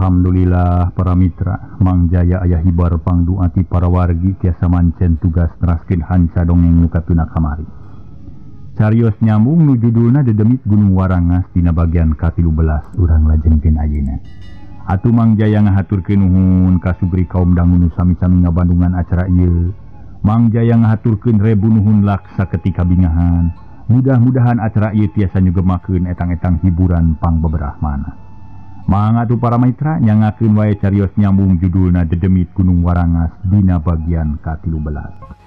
Alhamdulillah para mitra Mang Jaya aya hibar pangduati para wargi tiasa mancen tugas neraskeun hanca dongeng nu katuna kamari. Carios nyambung nu judulna Dedemit Gunung Warangas dina bagian ka-13 urang lajengkeun ayeuna. Atuh Mang Jaya ngahaturkeun nuhun ka sugri kaum dangu nu sami-sami ngabandungan acara ieu. Mang Jaya ngahaturkeun rebu nuhun laksa ketika bingahan. Mudah-mudahan acara ieu tiasa nyugemakeun etang-etang hiburan pangbeberahmana. Mangga atuh para mitra nyangakeun wae carios nyambung judulna Dedemit Gunung Warangas dina bagian ka-13.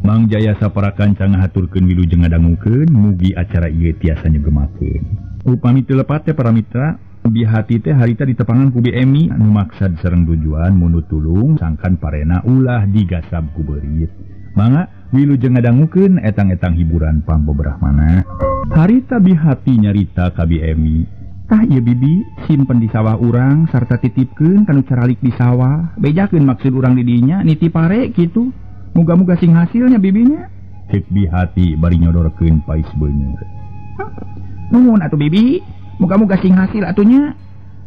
Mang Jaya sapara kanca ngahaturkeun wilujeng ngadangukeun mugi acara ieu tiasa nyugemakeun. Upami teu lepat teh para mitra, bihati teh harita ditepangan ku Bi Emi anu maksad sareng tujuan mundut tulung sangkan parena ulah digasab ku beurit. Mangga wilujeng ngadangukeun etang-etang hiburan pangbeberahmana. Harita bihati nyarita ka Bi Emi. Tah ieu bibi simpen di sawah urang sarta titipkeun kanu caralik di sawah. Bejakeun maksud urang di dinya niti pare kitu. Muga-muga sing hasilnya bibinya. Cek bihati bari nyodorkeun pais beuneur. Nuhun atuh bibi, muga-muga sing hasil atunya.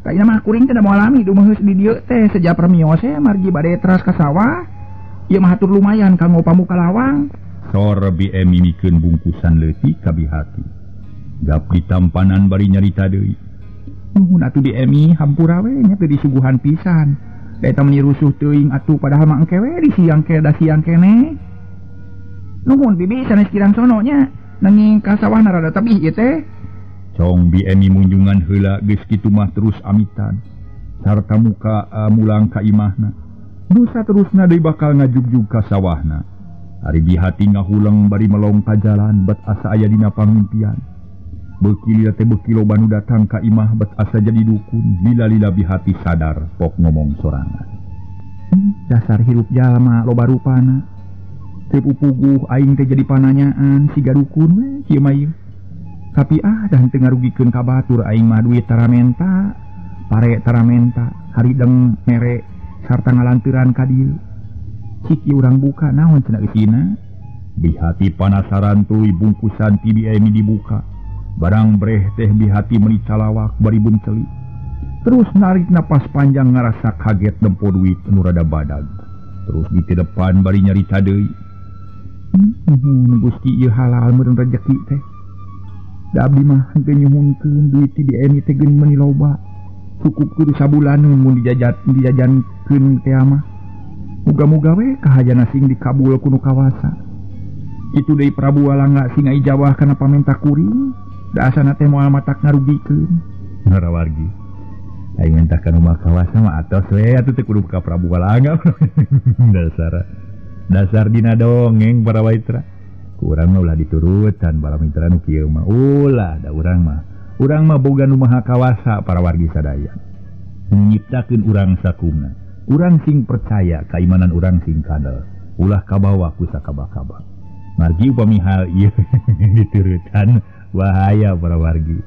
Kayaknya mah kuring teh da moal lami dumeheus di dieu teh sejak permios teh margi bade teras ka sawah. Ieu mah hatur lumayan kanggo pamuka lawang. Sor Bi Emi mikeun bungkusan leutik ka bihati. Gap ditampanan bari nyarita deui. Nuhun atuh Bi Emi, hampura we nya teu disuguhan pisan. Da eta meuni rusuh teuing atuh padahal mah engke we di siang ke da siang keneh. Nuhun bibi sanes kirang sono nya nanging ka sawahna rada tebih ieu teh. Cong Bi Emi munjungan heula geus kitu mah terus amitan sarta muka mulang ka imahna. Dusa terusna deui bakal ngajugjug ka sawahna. Ari bihati ngahuleng bari melong ka jalan bet asa aya dina pangimpian. Beuki lila teh beuki loba nu datang ka imah bet asa jadi dukun. Lila-lila bihati sadar pok ngomong sorangan. Dasar hirup jalma loba rupana. Teu puguh aing teh jadi pananyaan siga dukun we kieu mah ieu. Tapi ah dah teu ngarugikeun ka batur aing mah duit tara menta, pare tara menta, harideng mere sarta ngalanteuran ka dieu. Cik ieu urang buka naon cenah eusina. Bihati panasaran tuluy bungkusan ti Bi Emi dibuka. Barang breh teh bihati meuni calawak bari buncelik. Terus narik napas panjang ngarasa kaget nempo duit nu rada badag. Terus di depan bari nyarita deui. Nuhun Gusti ieu halal meureun rejeki teh. Da abdi mah henteu nyuhunkeun duit ti Bi Emi teh geun meuni loba. Cukup kudu sabulaneun mun dijajankeun teh mah. Muga-muga we kahajana sing dikabul ku nu kawasa. Kitu deui Prabu Walangga sing ijabah kana pamenta kuring. Da asana teh moal matak ngarugikeun. Narawargi. Aing mentah ka nu maha kawasa mah atos we atuh teu kudu ka Prabu Walangga. Dasar. Dasar dina dongeng para mitra. Ku urang mah ulah diturutan para mitra nu kieu mah. Ulah da urang mah. Urang mah boga nu maha kawasa para wargi sadaya. Nyiptakeun urang sakumna. Urang sing percaya kaimanan urang sing kadal. Ulah kabawa ku sakaba-kaba. Margi upami hal ieu diturutan bahaya para wargi.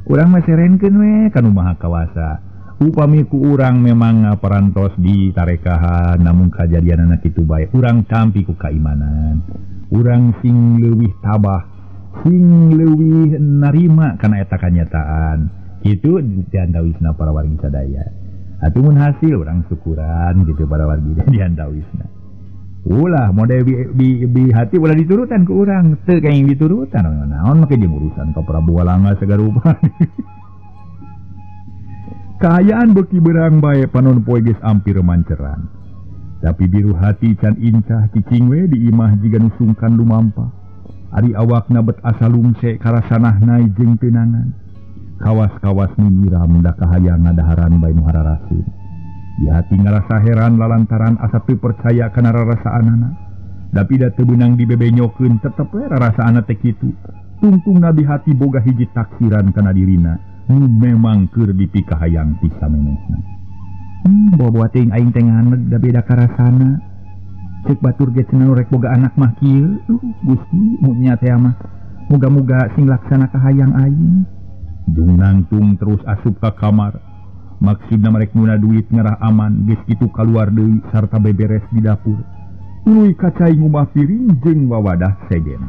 Urang mah serenkeun we ka nu maha kawasa. Upami ku urang memang parantos di tarekahan namun kajadianana kitu bae. Urang tampi ku kaimanan. Urang sing leuwih tabah, sing leuwih narima kana eta kanyataan. Kitu diantawisna para wargi sadaya. Atuh mun hasil urang syukuran gitu para wargi diantawisna. Ulah mode bi hati ulah diturutan ku urang teu kenging diturutan naon make jeung urusan ka Prabu Walangga sagarupa. Kaayaan beuki berang bae panon poe geus ampir manceran. Tapi biru hati can incah cicing we di imah jiga nu sungkan lumampa. Ari awakna bet asa lungse karasanahna jeung tenangan. Kawas-kawas nu nyiram da kahayang ngadaharan bae nu hararasin. Di hati ngarasa heran lalantaran asa teu percaya kana rarasaanana. Tapi da teu beunang dibebenyokeun tetep we rarasaanna teh kitu. Tungtungna di hati boga hiji taksiran kana dirina nu memang keur dipikahayang ti samemehna. Bobo teuing aing teh nganeg da beda karasana. Cek batur ge cenah rek boga anak mah kieu. Gusti mun nya teh mah. Muga-muga sing laksana kahayang aing. Jung nangtung terus asup ka kamar. Maksudna marek nuna duit ngarah aman geus kitu kaluar deui sarta beberes di dapur. Tuluy ka cai ngumah piring jeung wawadah sejen.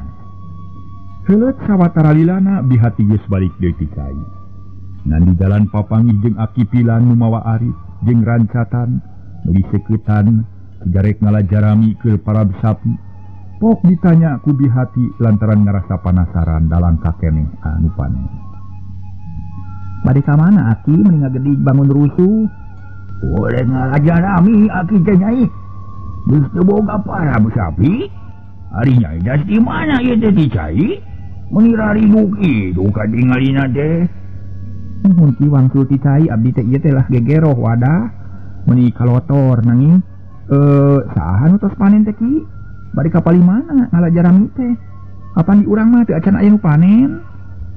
Heuleut sawatara lilana bihati geus balik deui ti cai. Ngan di jalan papanggih jeung Aki Pilan nu mawa arit jeung rancatan nu disekeutan sigarek ngalajarami keur parab sapi. Pok ditanya ku bihati lantaran ngarasa panasaran dalam kakeneh anu panen. Bade ka mana Aki meni ngagedig bangun rusuh? Oleh ngalajarami Aki teh nyai. Geus teu boga parab sapi. Ari nyai das di mana ieu teh ti cai? Meuni rariduk kitu katingalina teh. Mun ki wangsul ti cai abdi teh ieu teh lah gegeroh wadah. Meuni kalotor nanging saha nu tos panen teh ki? Bari ka palih mana ngalajarami teh? Kapan di urang mah teu acan aya nu panen?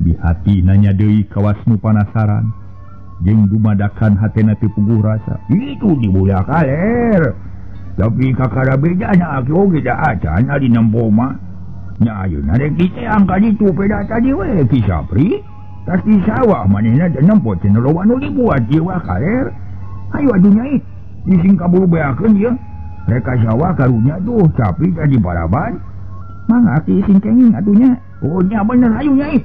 Bihati nanya deui kawas nu panasaran jeung dumadakan hatena teu puguh rasa. Itu di bola kaler. Tapi kakara bejana aki oge da acan ari nempo mah. Nya ayeuna rek diteang ka ditu peda tadi we Ki Sapri. Tas di sawah manehna teh nempo cenah loba nu dibuat ieu wa kaler. Hayu atuh nyai dising kaburu beakeun ieu. Rek ka sawah karunya tuh sapi tadi paraban. Mangga Aki sing kenging atuh nya. Oh nya bener hayu nyai.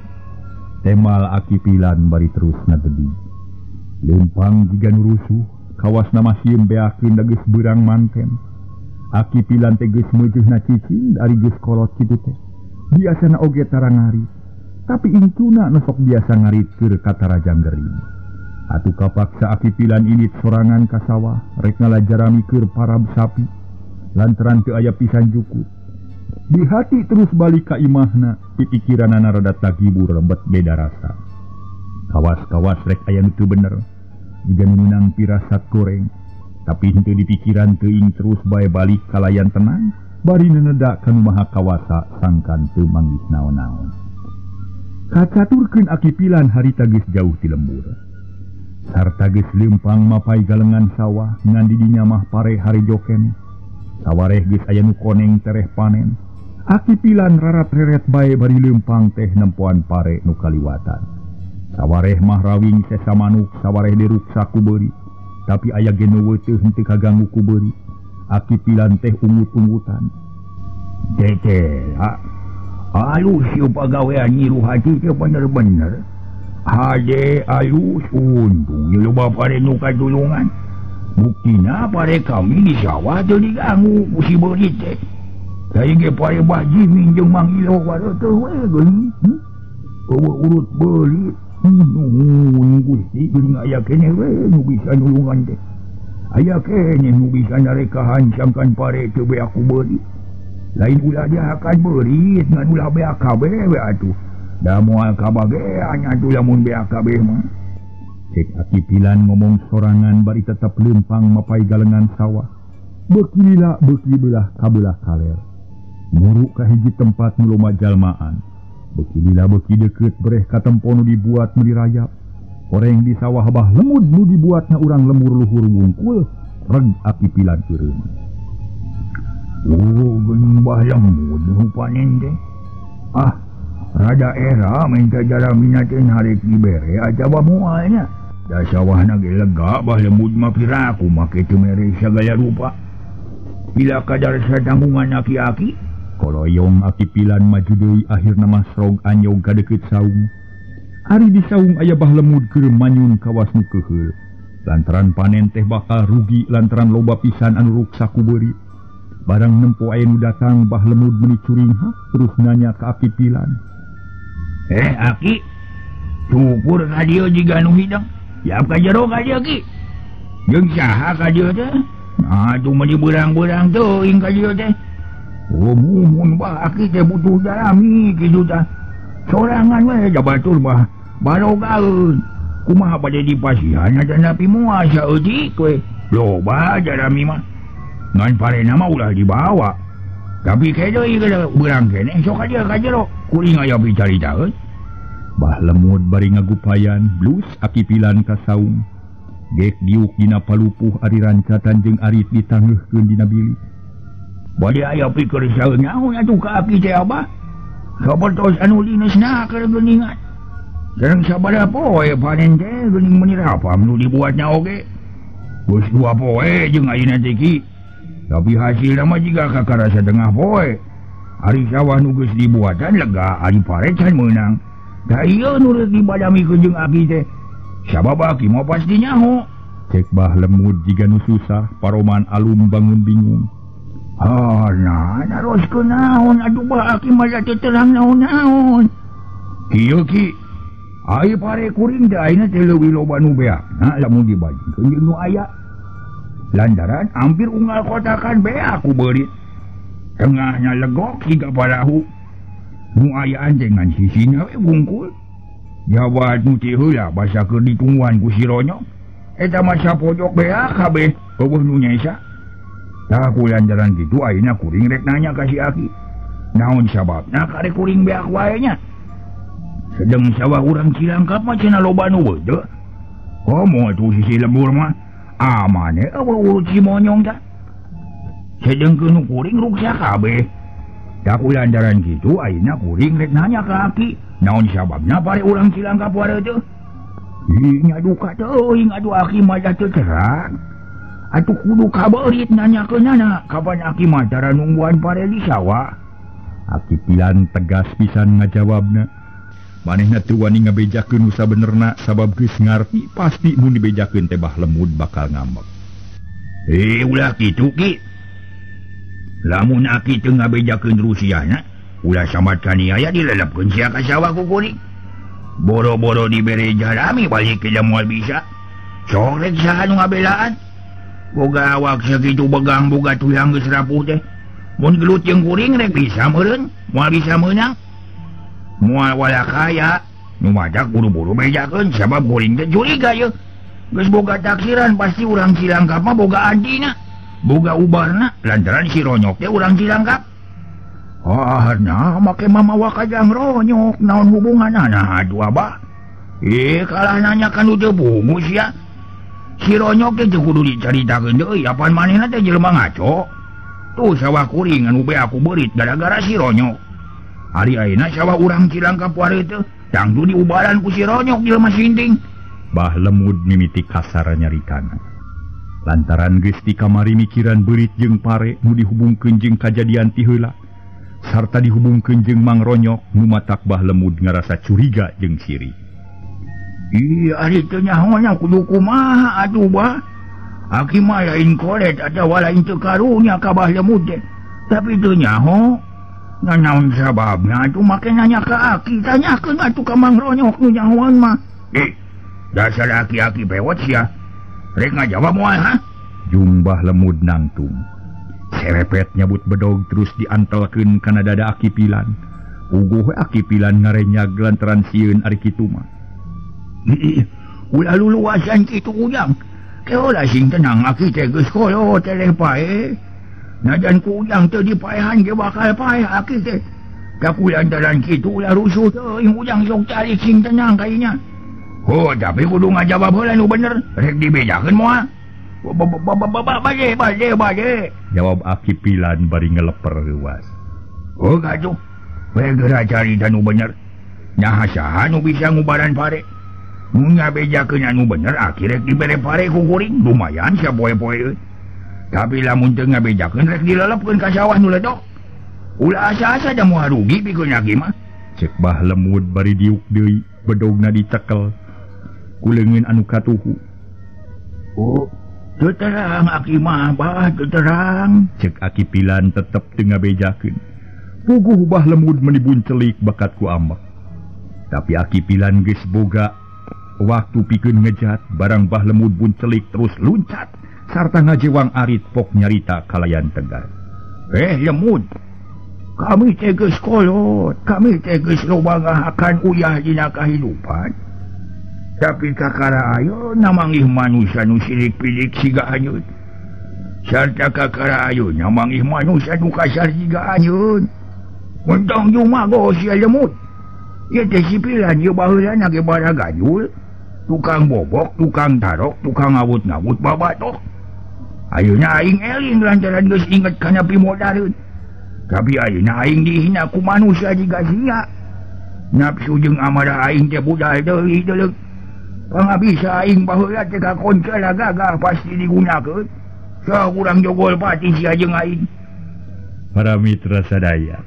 Temal Aki Pilan bari terus ngagedi. Lempang jiga nu rusuh, kawasna masieun beakeun da geus beurang manten. Aki Pilan teh geus meujeunna cicing ari geus kolot kitu teh. Biasana oge tara ngarit, tapi incuna nu sok biasa ngarit keur katarajang gering. Atuh kapaksa Aki Pilan indit sorangan ka sawah rek ngalajarami keur parab sapi. Lantaran teu aya pisan jukut. Di hati terus balik ka imahna, pipikiranana rada tagibur lembet beda rasa. Kawas-kawas rek aya nu teu bener, jiga nu meunang pirasat goreng. Tapi henteu dipikiran teuing terus bae balik kalayan tenang, bari neneda ka nu maha kawasa sangkan teu manggih naon-naon. Kacaturkeun Aki Pilan harita geus jauh ti lembur. Sarta geus leumpang mapai galengan sawah ngan di dinya mah pare harejo keneh. Sawareh geus aya nu koneng tereh panen. Aki Pilan rarat-reret bae bari leumpang teh nempoan pare nu kaliwatan. Sawareh mah rawing sesa manuk, sawareh diruksa ku beuri. Tapi aya ge nu weuteun henteu kaganggu ku beuri. Aki Pilan teh ungut-ungutan. Teh alus ieu pagawean nyiru hati teh bener-bener. Hade alus untung ieu loba pare nu katulungan. Buktina pare kami di sawah teu diganggu ku si beuri teh. Saya ge pare Bah Jimin jeung Mang Ilo wareuteun we geuning. Eueuh urut beuli. Nuhun Gusti geuning aya keneh we nu bisa nulungan teh. Aya keneh nu bisa narekahan sangkan pare teu beak ku beuli. Lain ulah dihakan beurit ngan ulah beak kabeh we atuh. Da moal kabagean atuh lamun beak kabeh mah. Cek Aki Pilan ngomong sorangan bari tetep leumpang mapai galengan sawah. Beuki lila beuki belah kabelah kaler. Muruk ka hiji tempat nu loba jalmaan. Beuki lila beuki deukeut bereh katempo nu dibuat meuli rayap. Oreng di sawah bah lemud nu dibuatna urang lemur luhur wungkul reg Aki Pilan eureun. Oh geuning bah lemud nu panen teh. Ah rada era minta jaramina teh harek dibere atawa moal nya. Da sawahna ge lega bah lemud mah piraku make teu mere sagala rupa. Bila kadar satanggungan aki-aki Koloyong Aki Pilan maju deui akhirna mah srog anyog ka deukeut saung. Ari di saung aya bah lemud keur manyun kawas nu keuheul. Lantaran panen teh bakal rugi lantaran loba pisan anu ruksak ku beuri. Barang nempo aya nu datang bah lemud meuni curinghak terus nanya ka Aki Pilan. Aki, cukur ka dieu jiga nu hidang. Yap ka jero ka dieu ki. Jeung saha ka dieu teh? Nah, atuh mah dibeurang-beurang teuing ka dieu teh. Oh mumun bah aki teh butuh jalami kitu tah. Sorangan we jabatur bah barogaeun. Kumaha bade dipasihan atanapi moal saeutik we. Loba jalami mah. Ngan parena mah ulah dibawa. Tapi ke deui beurang keneh sok ka dieu ka jero kuring aya bicaritaeun. Bah Lemud bari ngagupayan blus Aki Pilan ka saung. Gek diuk dina palupuh ari rancatan jeung arit ditangeuhkeun dina bilik. Bade aya pikir saeun naon atuh ka aki teh abah. Sapertos anu linesna keur geuningan. Sareng sabaraha poe panen teh geuning meuni rapam nu dibuatna oge. Geus 2 poe jeung ayeuna teh ki. Tapi hasilna mah jiga kakara satengah poe. Ari sawah nu geus dibuatan lega, ari pare can meunang. Da ieu nu rek dibadamikeun jeung aki teh. Sabab aki mah pasti nyaho. Cek Bah Lemud jiga nu susah, paroman alum bangun bingung. Ah, nah, naroskeun naon atuh bah aki mah teu terang naon-naon. Kieu ki, ai pare kuring teh ayeuna teh leuwih loba nu beakna lamun dibandingkeun jeung nu aya. Lantaran hampir unggal kotakan beak ku beurit. Tengahnya legok siga parahu. Nu ayaan teh ngan sisina we bungkul. Jawat nu ti heula basa keur ditungguan ku si Ronyok. Eta mah sapojok beak kabeh eueuh nu nyesa. Tah ku lantaran kitu ayeuna kuring rek nanya ka si aki. Naon sababna kare kuring beak wae nya? Sedeng sawah urang Cilangkap mah cenah loba nu beudeuh. Komo atuh sisi lembur mah amane eueuh urut si monyong tah. Sedengkeun nu kuring ruksa kabeh. Tah ku lantaran kitu ayeuna kuring rek nanya ka aki. Naon sababna pare urang Cilangkap wae teh? Ih nya duka teuing atuh aki mah teu terang. Atuh kudu kaberit nanyakeunana kapan aki mah tara nungguan pare di sawah. Aki Pilan tegas pisan ngajawabna. Manehna teu wani ngabejakeun nu sabenerna sabab geus ngarti pasti mun dibejakeun teh Bah Lemud bakal ngambek. Ulah kitu ki. Lamun aki teu ngabejakeun rusiahna, ulah sambat kaniaya dilelepkeun sia ka sawah ku kuring. Boro-boro dibere jalami balik ke moal bisa. Sok rek saha nu ngabelaan. Boga awak sakitu begang boga tuyang geus rapuh teh. Mun gelut jeung kuring rek bisa meureun, moal bisa meunang. Moal wala kaya, nu madak buru-buru bejakeun sabab kuring teh curiga yeuh. Geus boga taksiran pasti urang Cilangkap mah boga antina, boga ubarna lantaran si Ronyok teh urang Cilangkap. Ah, nah make mamawa kajang Ronyok naon hubunganana aduh abah. Kalah nanya kan teu bungu sia. Si Ronyok teh kudu dicaritakeun deui apan manehna teh jelema ngaco. Tuh sawah kuring anu beak ku beurit gara-gara si Ronyok. Ari ayeuna sawah urang Cilangkap wae teh tangtu diubaran ku si Ronyok jelema sinting. Bah Lemud mimiti kasar nyaritana. Lantaran geus di kamari mikiran beurit jeung pare nu dihubungkeun jeung kajadian ti heula sarta dihubungkeun jeung Mang Ronyok nu matak Bah Lemud ngarasa curiga jeung siri. Ih, ari teu nyaho kudu kumaha atuh bah. Aki mah lain kolet atawa lain teu karunya ka Bah Lemud teh. Tapi teu nyaho. Nanaon sababna atuh make nanya ka aki, tanyakeun atuh ka Mang Ronyok nu nyahoan mah. Dasar aki-aki pewot sia. Rek ngajawab moal ha? Jung Bah Lemud nangtung. Serepet nyabut bedog terus diantelkeun kana dada Aki Pilan. Puguh we Aki Pilan ngarenyag lantaran sieun ari kitu mah. Ulah luluasan kitu ujang. Keolah sing tenang aki teh geus kolot teh pae. Najan ku ujang teu dipaehan ge bakal paeh aki teh. Da ku lantaran kitu ulah rusuh teuing ujang sok cari sing tenang kayanya. Oh, tapi kudu ngajawab heula nu bener. Rek dibejakeun moal. Bade bade bade. Jawab Aki Pilan bari ngeleper reuas. Oh, gaduh. We geura carita nu bener. Naha saha nu bisa ngubaran pare. Nu ngabejakeun anu bener aki rek dibere pare ku kuring lumayan sapoe-poe euy. Tapi lamun teu ngabejakeun rek dilelepkeun ka sawah nu ledok. Ulah asa-asa da moal rugi pikeun aki mah. Cek Bah Lemud bari diuk deui bedogna dicekel ku leungeun anu katuhu. Oh, teu terang aki mah bah teu terang. Cek Aki Pilan tetep teu ngabejakeun. Puguh Bah Lemud meuni buncelik bakat ku ambek. Tapi Aki Pilan geus boga waktu pikeun ngejat barang Bah Lemud buncelik terus luncat sarta ngajewang arit pok nyarita kalayan tegar. Lemud, Kami teh geus kolot, kami teh geus loba ngahakan uyah dina kahidupan. Tapi kakara ayeuna manggih manusia nu sirik pilik siga anjeun. Sarta kakara ayeuna manggih manusia nu kasar siga anjeun. Mentong jumago sia lemut. Ieu teh sipilan ieu baheulana ge bara gajul. Tukang bobok, tukang tarok, tukang ngawut-ngawut babatok. Ayeuna aing eling lantaran geus inget kana pimodareun. Tapi ayeuna aing dihina ku manusia jiga sia. Nafsu jeung amarah aing teh budal deui deuleuk. Pangabisa aing baheula teh kakoncala gagah pasti digunakeun. Saha urang jogol pati sia jeung aing. Para mitra sadaya,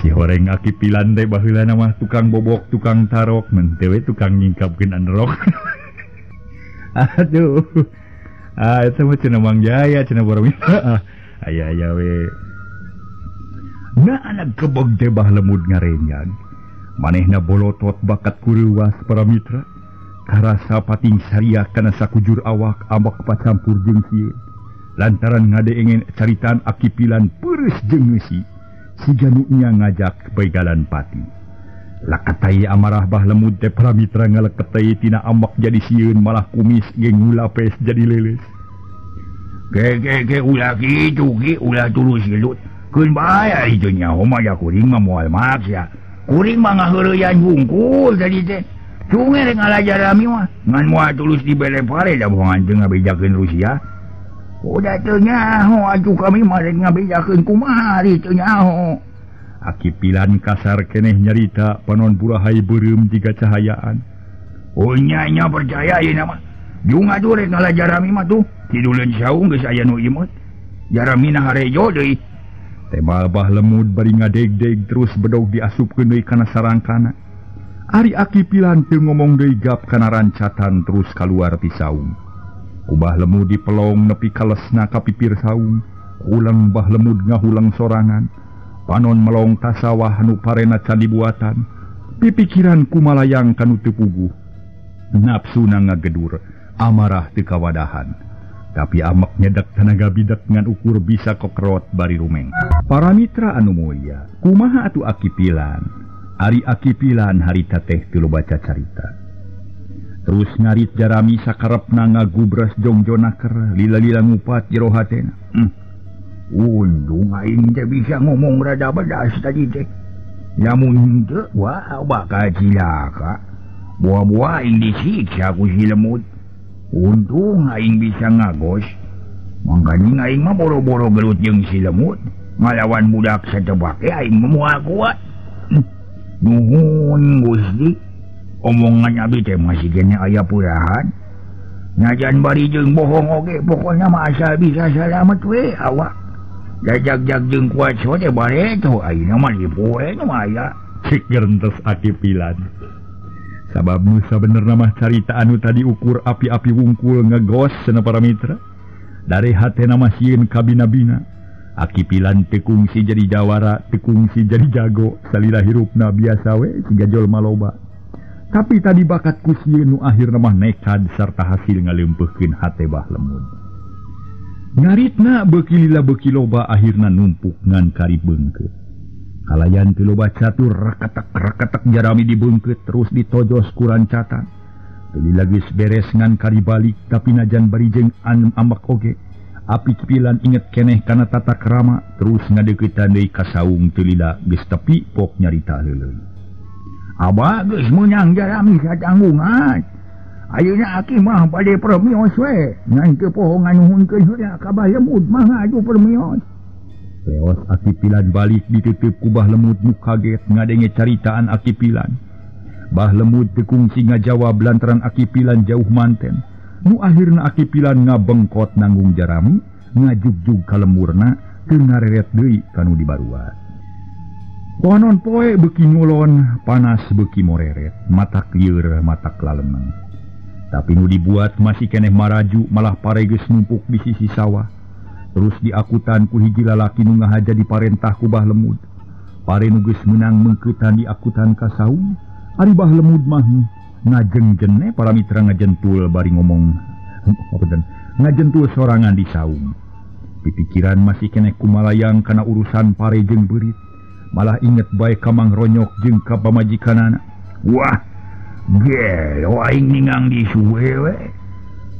si horeng aki pilan teh baheulana mah tukang bobok, tukang tarok, mun teu we tukang nyingkapkeun anerok. Aduh. Ah, eta mah cenah Mang Jaya cenah para mitra. Aya-aya we. Nah anak kebog teh Bah Lemud ngarenyag. Manehna bolotot bakat kureuwas para mitra. Karasa pating saria kana sakujur awak ambak pacampur jeung sieun. Lantaran ngadeengen caritaan aki pilan peureus jeung ngeusi. Siga nu nya ngajak begalan pati. Lakatai amarah Bah Lemud teh para mitra ngaleketai tina ambak jadi sieun malah kumis ge ngulapes jadi leuleus. Ge ge ge ulah kitu ge ulah tulus gelut. Keun bae ari teu nyaho mah da kuring mah moal maksa. Kuring mah ngaheureyan hungkul tadi teh. Cunge rek ngalajarami mah ngan moal tulus dibere pare da bohongan teu ngabejakeun Rusia. Udah teu nyaho atuh kami mah rek ngabejakeun kumaha ari teu nyaho. Aki pilan kasar keneh nyarita panon burahai beureum jiga cahayaan. Oh nya nya percaya ieu mah. Jung atuh rek ngalajarami mah tuh. Kiduleun saung geus aya nu imut. Jaramina harejo deui. Tebal Bah Lemud bari ngadeg-deg terus bedog diasupkeun deui kana sarangkana. Ari aki pilan teu ngomong deui gap kana rancatan terus kaluar ti saung. Ku Bah Lemud dipelong nepi kalesna ka pipir saung. Hulang Bah Lemud ngahulang sorangan. Panon melong ka sawah nu parena can dibuatan. Pipikiran kumalayang kanu teu puguh. Nafsuna ngagedur, amarah teu kawadahan. Tapi amak nyedak tenaga bidak ngan ukur bisa kokrot bari rumeng. Para mitra anu mulia, kumaha atuh aki pilan? Ari aki pilan harita teh teu loba carita. Terus ngarit jarami sakarepna ngagubras jongjonaker, lila-lila ngupat jero hatena. Untung aing teh bisa ngomong rada bedas tadi teh. Lamun teu, wah bakal cilaka. Buah-buah aing disiksa ku si Lemud. Untung aing bisa ngagos. Mangkaning aing mah boro-boro gelut jeung si Lemud. Ngalawan budak satebake aing mah moal kuat. Nuhun Gusti. Omongan abi teh masih kene aya purahan. Najan bari jeung bohong oge pokona mah asal bisa salamet we awak. Jajag-jag jeung kuat sore bareto ayeuna mah dipoe nu aya. Cik gerentes aki pilan. Sabab nu sabenerna mah carita anu tadi ukur api-api wungkul ngegos cenah para mitra. Dari hatena mah sieun kabina-bina. Aki pilan teu kungsi jadi jawara, teu kungsi jadi jago, salila hirupna biasa we siga jelema loba. Tapi tadi bakat ku sieun nu akhirna mah nekad sarta hasil ngaleumpeukkeun hate Bah Lemud. Ngaritna beuki lila beuki loba akhirna numpuk ngan kari beungkeut. Kalayan teu loba catur reketek-reketek jarami dibeungkeut terus ditojos ku rancatan. Teu lila geus beres ngan kari balik tapi najan bari jeung ambek oge. Api pilan inget keneh kana tata krama terus ngadeuketan deui ka saung teu lila geus tepi pok nyarita heuleuy. Abah geus meunang jarami satanggungan. Ayeuna aki mah bade permios we. Ngan teu poho nganuhunkeun heula ka Bah Lemud mah ngaju permios. Leos aki pilan balik ditutup ku Bah Lemud nu kaget ngadenge caritaan aki pilan. Bah Lemud teu kungsi ngajawab lantaran aki pilan jauh manten. Nu akhirna aki pilan ngabengkot nanggung jarami, ngajugjug ka lemurna teu ngareret deui kanu dibaruat. Panon poe beuki ngulon, panas beuki moreret, matak lieur matak lalemeng. Tapi nu dibuat masih keneh maraju malah pare geus numpuk di sisi sawah. Terus diakutan ku hiji lalaki nu ngahaja diparentah ku Bah Lemud. Pare nu geus meunang meungkeutan diakutan ka saung. Ari Bah Lemud mah ngajengjene para mitra ngajentul bari ngomong ngajentul sorangan di saung. Pipikiran masih keneh kumalayang kana urusan pare jeung beurit. Malah inget bae ka Mang Ronyok jeung ka pamajikanana. Wah, gelo aing ningang di suwe we.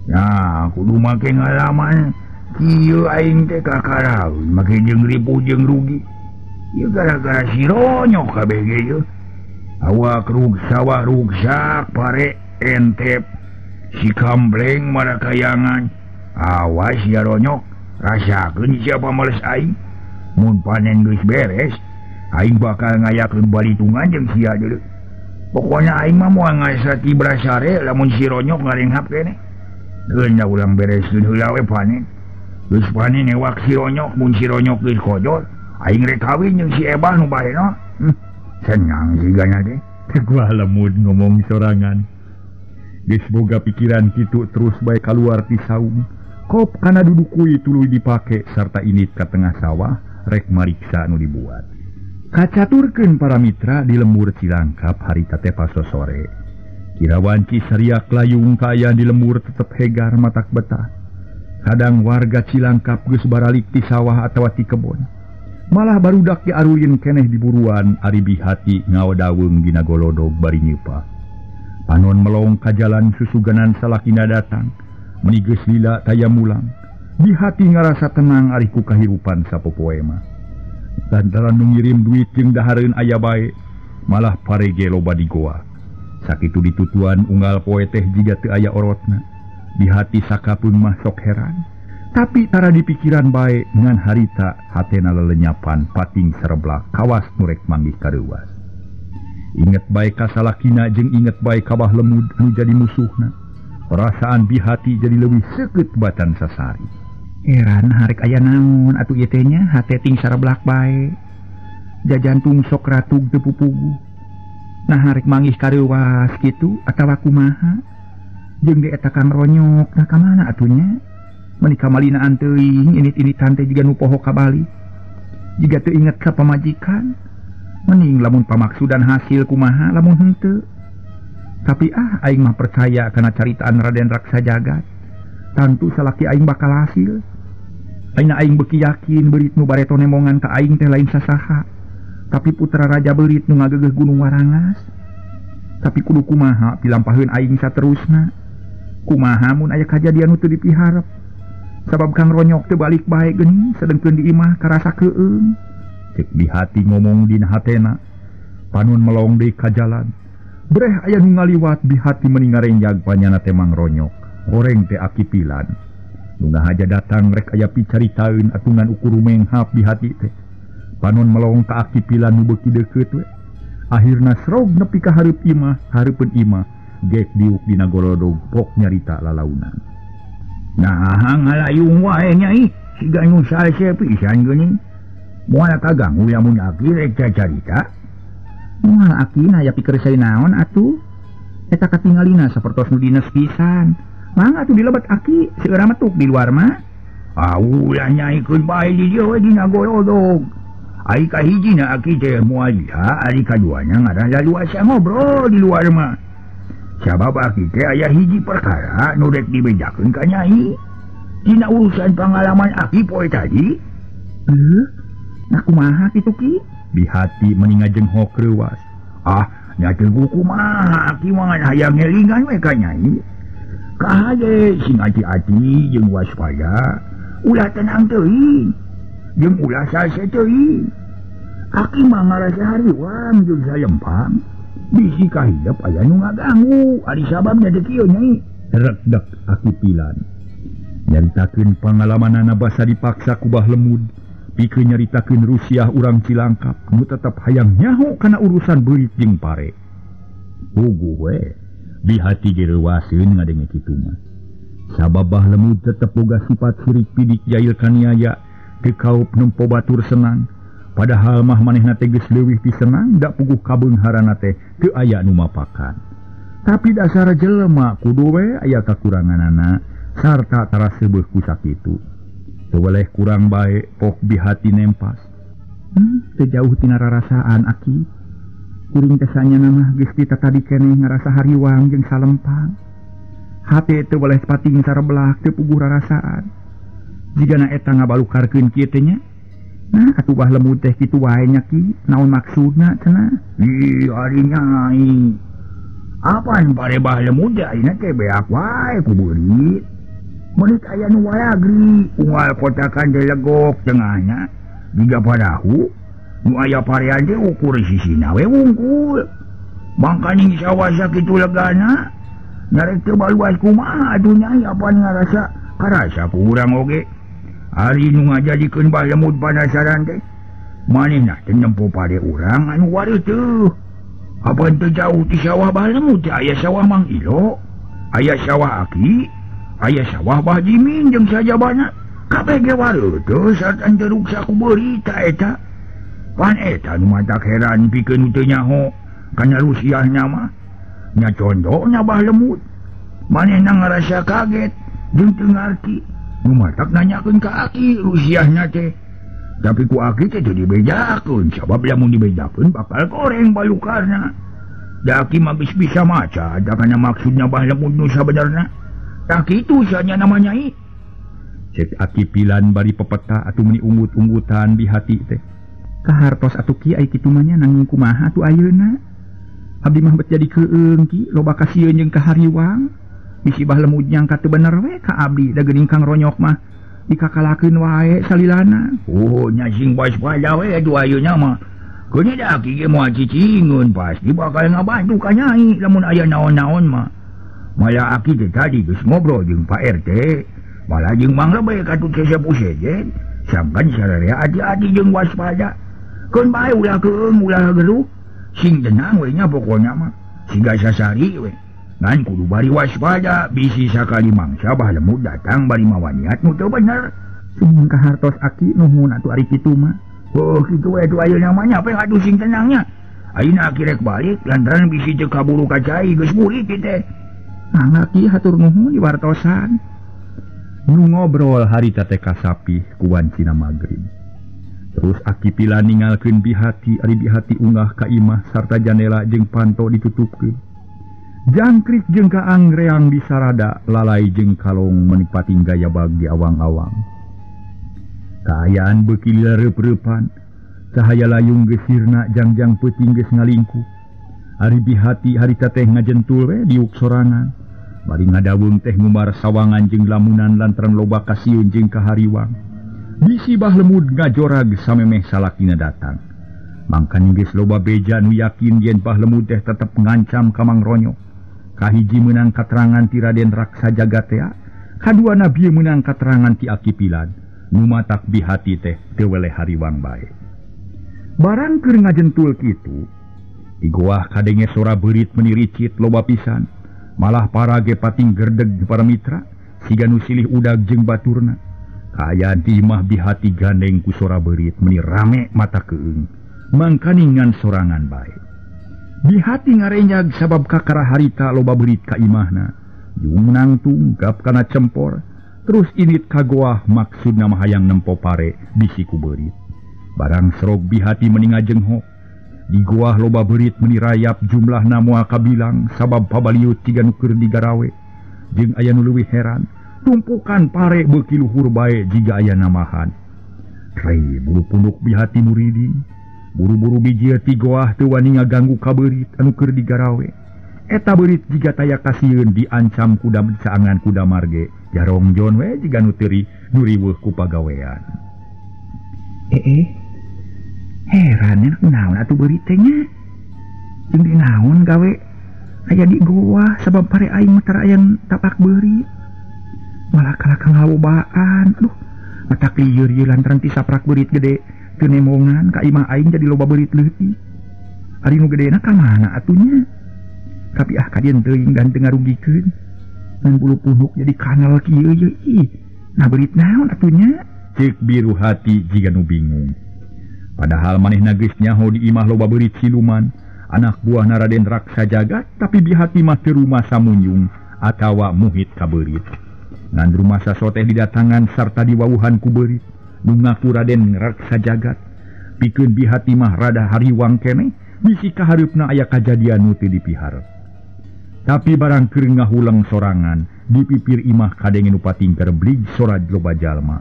Nah, kudu make ngalaman kieu aing teh kakaraun make jeung ripuh jeung rugi. Ieu gara-gara si Ronyok kabeh ge ieu. Awak rug sawah rugsak pare entep si kambleng marakayangan. Awas ya Ronyok, rasakeun sia pamales aing. Mun panen geus beres, aing bakal ngayakeun balitungan jeung sia deuleu. Pokona aing mah moal ngasati brasare lamun si Ronyok ngarenghap keneh. Geus urang bereskeun heula we panen. Geus panen newak si Ronyok, mun si Ronyok geus kojor, aing rek kawin jeung si Ebah nu baheuna. Senang sigana teh. Teh gua lemud ngomong sorangan. Geus boga pikiran kitu terus bae kaluar ti saung. Kop kana dudukui tuluy dipake sarta init ka tengah sawah rek mariksa nu dibuat. Kacaturkeun para mitra di lembur Cilangkap harita teh pasosore. Kira wanci sariak layung kaayaan di lembur tetep hegar matak betah. Kadang warga Cilangkap geus baralik ti sawah atawa ti kebon. Malah barudak diaruyin keneh di buruan ari bihati ngaodaweung dina golodog bari nyeupah. Panon melong ka jalan susuganan salakina datang. Meni geus lila taya mulang. Bihati ngarasa tenang ari ku kahirupan sapopoe mah. Lantaran nu ngirim duit jeung dahareun aya bae, malah parege loba di goa. Sakitu ditutuan unggal poe teh jiga teu aya orotna. Bihati sakapeung mah sok heran. Tapi tara dipikiran bae ngan harita hatena lelenyapan pating sereblak kawas nu rek manggih kareuwas. Inget bae ka salakina jeung inget bae ka Bah Lemud nu jadi musuhna. Perasaan bihati jadi leuwih seukeut batan sasari. Heran harek aya naon atuh ieu teh nya hate ting sareblak bae. Jajantung sok ratug teu pupuguh. Nah harek manggih kareuwas kitu atawa kumaha? Jeung di eta Kang Ronyok nah ka mana atuh nya? Meuni kamalinaan teuing init-initan teh jiga nu poho kabali. Jiga teu inget ka pamajikan. Mending lamun pamaksudan hasil kumaha lamun henteu. Tapi aing mah percaya kana caritaan Raden Raksa Jagat. Tantu salaki aing bakal hasil. Aina aing beuki yakin beurit nu bareto nemongan ka aing teh lain sasaha. Tapi putra raja beurit nu ngageugeuh Gunung Warangas. Tapi kudu kumaha pilampaheun aing saterusna. Kumaha mun aya kajadian nu teu dipiharep. Sabab Kang Ronyok teu balik bae geuning sedengkeun di imah karasa keueung. Cek bihati ngomong dina hatena. Panon melong deui ka jalan. Breh aya nu ngaliwat bihati meni ngarenjag panyana teh Mang Ronyok. Goreng teh aki pilan. Nu ngahaja datang rek aya picaritaeun atungan ukur menghap bihati teh. Panon melong ka aki pilan nu beuki deukeut we. Akhirna srog nepi ka hareup imah, hareupeun imah gek diuk dina golodog pok nyarita lalaunan. Nah, ngalayung wae nyai, siga nu salse pisan geuning. Moal kaganggu lamun aki rek cacarita. Moal aki na aya pikersai naon atuh. Eta katingalina sapertos nu dinas pisan. Mangga atuh dilebet aki, seueur metuk di luar mah. Ah, ulah nyai keun bae di dieu we dina golodog. Ari kahijina aki teh moal liha, ari kaduana ngaran laluasa ngobrol di luar mah. Sabab aki teh aya hiji perkara nu rek dibejakeun ka nyai. Dina urusan pangalaman aki poe tadi. Nah kumaha kitu ki? Bihati meni ngajenghok reuwas. Ah, nya teu kumaha aki mah ngan hayang ngelingan we ka nyai. Kahaye sing ati-ati jeung waspada, ulah tenang teuing. Jeung ulah salse teuing. Aki mah ngarasa hariwang jeung salempang. Bisi kahidep aya nu ngaganggu, ari sababna teh kieu nyai. Rekdek aki pilan. Nyaritakeun pangalamanana basa dipaksa ku Bah Lemud. Pikeun nyaritakeun Rusiah urang Cilangkap nu tetep hayang nyaho kana urusan beurit jeung pare. Puguh we, bihati direuwaseun ngadenge kitu mah. Sabab Bah Lemud tetep boga sifat sirik pidik jail kaniaya, teu kaup nempo batur senang. Padahal mah manehna teh geus leuwih ti senang, da puguh kabeungharana teh teu aya nu mapakan. Tapi dasar jelema kudu we aya kakuranganana sarta tara seubeuh ku sakitu. Teu weleh kurang bae pok bihati nempas. Teu jauh tina rarasaan aki. Kuring teh sanyana mah geus ti tatadi keneh ngarasa hariwang jeung salempang. Hate teu weleh pating sareblak teu puguh rarasaan. Jigana eta ngabalukarkeun kieu teh nya. Nah atuh Bah Lemud teh kitu wae nya Ki, naon maksudna cenah? Ih ari Nyai. Apaan pare Bah Lemud teh ayeuna teh beak wae ku beurit. Meuni aya nu walagri, unggal kotakan teh legok tengahna. Jiga parahu nu aya parean teh ukur sisina we wungkul. Mangkaning sawah sakitu legana nyarek teu baluas kumaha atuh Nyai apan ngarasa karasa ku urang oge. Ari nu ngajadikeun Bah Lemud panasaran teh manehna teh nempo pare urang anu wareuh teu. Apan teu jauh ti sawah Bah Lemud teh aya sawah Mang Ilo, aya sawah Aki, aya sawah Bah Jimin jeung sajabana. Kabeh ge wareuh teu sarta teu ruksa ku beurit ta eta. Pan eta nu matak heran pikeun teu nyaho kana rusiahna mah. Nya condona Bah Lemud. Manehna ngarasa kaget jeung teu ngarti. Nu matak nanyakeun ka Aki rusiahna teh. Tapi ku Aki teh teu dibejakeun sabab lamun dibejakeun bakal goreng balukarna. Da Aki mah geus bisa maca da kana maksudna Bah Lemud nu sabenerna. Tah kitu sanya nama Nyai. Cek Aki Pilan bari pepeta atuh meuni unggut-unggutan di hati teh. Kahartos atuh Ki ai kitu mah nya nanging kumaha atuh ayeuna? Abdi mah bet jadi keung Ki, loba kasieun jeung kahariwang. Bisi Bah Lemud nyangka teu bener we ka abdi da geuning Kang Ronyok mah dikakalakeun wae salilana. Oh nya sing waspada we atuh ayeuna mah. Keun da Aki ge moal cicingeun pasti bakal ngabantu ka Nyai lamun aya naon-naon mah. Malah Aki teh tadi geus ngobrol jeung Pak RT, malah jeung Mang Lebay katut sesepuh sejen, sangkan sararea ati-ati jeung waspada. Keun bae ulah keung ulah geluh, sing tenang we nya pokona mah. Siga sasari we. Ngan kudu bari waspada bisi sakali mangsa Bah Lemud datang bari mawa niat nu teu bener. Sumuhun kahartos Aki nuhun atuh ari kitu mah. Oh kitu we atuh ayeuna mah nya pe atuh sing tenangnya. Ayeuna Aki rek balik lantaran bisi teu kaburu ka cai geus burit teh. Mangga Ki hatur nuhun diwartosan. Nu ngobrol harita teh kasapih ku wancina magrib. Terus Aki Pilan ningalkeun Bihati, ari Bihati unggah ka imah sarta jandela jeung panto ditutupkeun. Jangkrik jeung kaangreang disarada lalai jeung kalong menikmati gaya bagi awang-awang. Kaayaan beuki reup-reupan, cahaya layung geus sirna jangjang peuting geus ngalingkuh. Ari Bihati harita teh ngajentul we diuk sorangan. Bari ngadawung teh ngumbar sawangan jeung lamunan lantaran loba kasieun jeung kahariwang. Bisi Bah Lemud ngajorag samemeh salakina datang. Mangkaning geus loba beja nu yakin yen Bah Lemud teh tetep ngancam ka Mang Ronyok. Kahiji meunang katerangan ti Raden Raksa Jagatea, kaduana bieu meunang katerangan ti Aki Pilan. Nu matak Bihati teh teu weleh hariwang bae. Barang keur ngajentul kitu, di goah kadenge sora beurit meuni ricit loba pisan. Malah para ge pating gerdeg para mitra, siga nu silih udag jeung baturna. Kaayaan di imah Bihati gandeng ku sora beurit meuni rame mata keung. Mangkaning ngan sorangan bae. Bihati ngarenyag sabab kakara harita loba beurit ka imahna. Jung nangtung gap kana cempor, terus init ka goah maksudna mah hayang nempo pare bisi ku beurit. Barang serog Bihati meuni ngajenghok. Di goah loba beurit meuni rayap jumlahna moal kabilang sabab pabaliut tiga nu keur digarawe. Jeung aya nu leuwih heran, tumpukan pare beuki luhur bae jiga aya namahan. Rei bulu punduk Bihati muriding. Buru-buru bijil ti goah teu wani ngaganggu ka beurit anu keur digarawe. Eta beurit jiga taya kasieun diancam kuda saangan kuda marge. Jarongjon we jiga nu teuri nu riweuh ku pagawean. Heran nya kunaon atuh beurit teh nya. Jeung dinaon gawe aya di goah sabab pare aing mah tara aya tapak beurit. Malah kalah ka ngalobaan. Aduh, matak lieur ieu lantaran ti saprak beurit gede teu nemongan ka imah aing jadi loba beurit leutik. Ari nu gedena ka mana atuh nya? Tapi ah kadieun teuing dan teu ngarugikeun. Ngan bulu punuk jadi kanal kieu ye ih. Nah beurit naon atuh nya? Ceuk Biru Hati jiga nu bingung. Padahal manehna geus nyaho di imah loba beurit siluman, anak buah Raden Raksa Jagat, tapi Bihati mah teu rumasa munyung atawa muhit ka beurit. Ngan rumasa soteh didatangan sarta diwawuhan ku beurit, nu ngaku Raden Raksa Jagat. Pikeun Bihati mah rada hariwang keneh, bisi kahareupna aya kajadian nu teu dipiharep. Tapi barang keur ngahuleng sorangan, di pipir imah kadenge nu patingker blig sora loba jalma.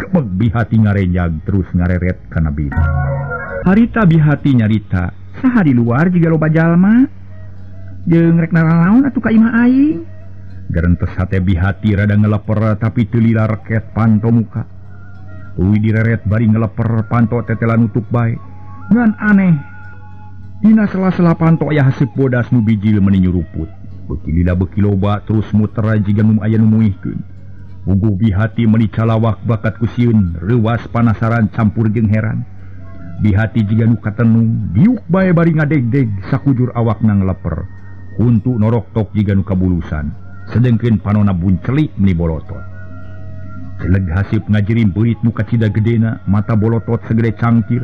Kebeg Bihati ngarenjag terus ngareret kana bibi. Harita Bihati nyarita, saha di luar jiga loba jalma? Jeung rek naranaon atuh ka imah aing? Gerentes hate Bihati rada ngeleper tapi teu lila reket panto muka. Tuluy direret bari ngeleper panto tetela nutup bae. Ngan aneh. Dina sela-sela panto aya haseup bodas nu bijil meuni nyuruput. Beuki lila beuki loba terus muter jiga nu aya nu muihkeun. Puguh Bihati meuni calawak bakat ku sieun, reuwas panasaran campur jeung heran. Bihati jiga nu katenung, diuk bae bari ngadegdeg sakujur awakna ngeleper. Huntu noroktok jiga nu kabulusan, sedengkeun panona buncelik meuni bolotot. Celeg haseup ngajirim beurit nu kacida gedena, mata bolotot segede cangkir.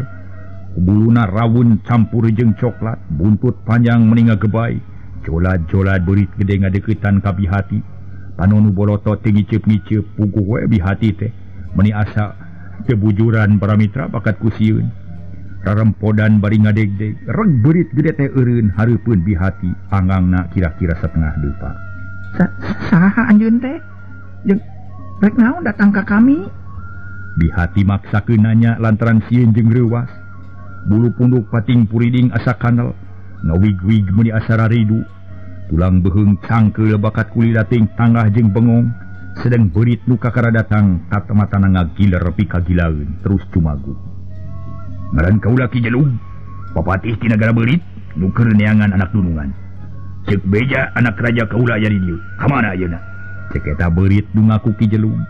Buluna rawun campur jeung coklat, buntut panjang meuni ngagebay. Jolad-jolad beurit gede ngadeuketan ka Bihati. Panonu bolotot teu ngiceup-ngiceup, puguh we Bihati teh meuni asa teu bujuran para mitra bakat ku sieun. Rarempodan bari ngadegdeg, reg beurit gede teh eureun hareupeun Bihati, angangna kira-kira setengah depa. Saha anjeun teh? Jeung rek naon datang ka kami? Bihati maksakeun nanya lantaran sieun jeung reuwas. Bulu punduk pating puriding asa kanel, ngawig-wig meuni asa raridu. Tulang beuheung cangkeul bakat kulila ting tanggah jeung bengong, sedeng beurit nu kakara datang katamatana ngagiler pikagilaeun terus cumagu. Ngaran kaula Ki Jelug, papatih ti nagara beurit nu keur neangan anak dunungan. Ceuk beja anak raja kaula aya di dieu. Ka mana ayeuna? Ceuk eta beurit nu ngaku Ki Jelug.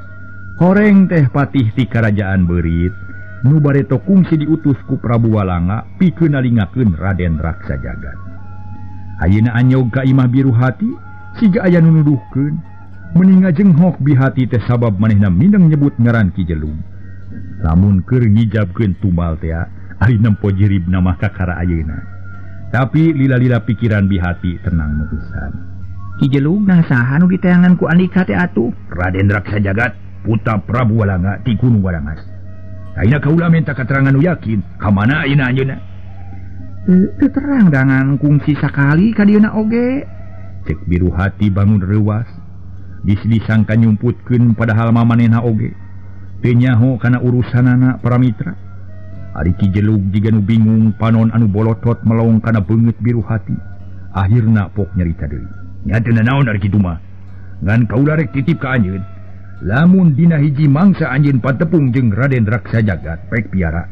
Horeng teh patih ti karajaan beurit nu bareto kungsi diutus ku Prabu Walanga pikeun nalingakeun Raden Raksa Jagat. Ayeuna anyog ka imah Biru Hati siga aya nu nuduhkeun meuni ngajenghok Bihati teh sabab manehna mindeng nyebut ngaran Ki Jelug. Lamun keur ngijabkeun tumbal teh ari nempo jiribna mah kakara ayeuna. Tapi lila-lila pikiran Bihati tenang pisan. Ki Jelug nah saha nu diteangan ku andika teh atuh? Raden Raksa Jagat putra Prabu Walanga ti Gunung Warangas. Ayeuna kaula minta keterangan nu yakin, ka mana ayeuna anjeunna? Teu terang dangan kungsi sakali ka dieuna oge. Cek Biru Hati bangun reuwas. Bisi disangka nyumputkeun padahal mamanehna oge. Teu nyaho kana urusanana para mitra. Ari Ki Jelug jiga nu bingung panon anu bolotot melong kana beungeut Biru Hati. Akhirna pok nyarita deui. Nya teu nanaon ari kitu mah. Ngan kaula rek titip ka anjeun. Lamun dina hiji mangsa anjeun patepung jeung Raden Raksa Jagat pek piara.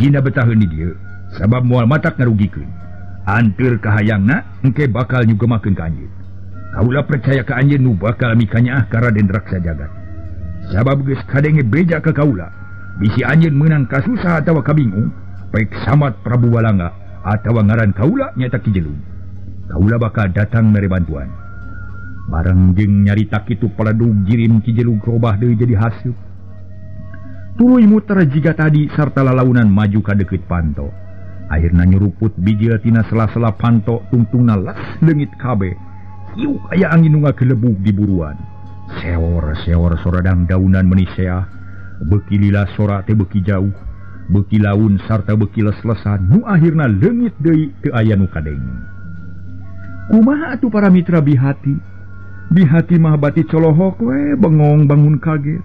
Sina betaheun di dieu sabab moal matak ngarugikeun. Anteur kahayangna engke bakal nyugemakeun ka anjeun. Kaula percaya ka anjeun nu bakal mikanyaah ka Raden Raksa Jagat. Sabab geus kadenge beja ka kaula, bisi anjeun meunang kasusah atawa kabingung, pek samat Prabu Walanga atawa ngaran kaula nyaeta Ki Jelug. Kaula bakal datang mere bantuan. Bareng jeung nyarita kitu paledug jirim Ki Jelug robah deui jadi haseup. Tuluy muter jiga tadi sarta lalaunan maju ka deukeut panto. Akhirna nyuruput bijil tina sela-sela panto tungtungna las leungit kabeh. Iuk aya angin nu ngagelebug di buruan. Seor-seor soradang daunan meuni seah. Beuki lila sora teh beuki jauh, beuki laun sarta beuki les-lesan nu akhirna leungit deui teu aya nu kadenge. Kumaha atuh para mitra Bihati? Bihati mah bati colohok we bengong bangun kaget.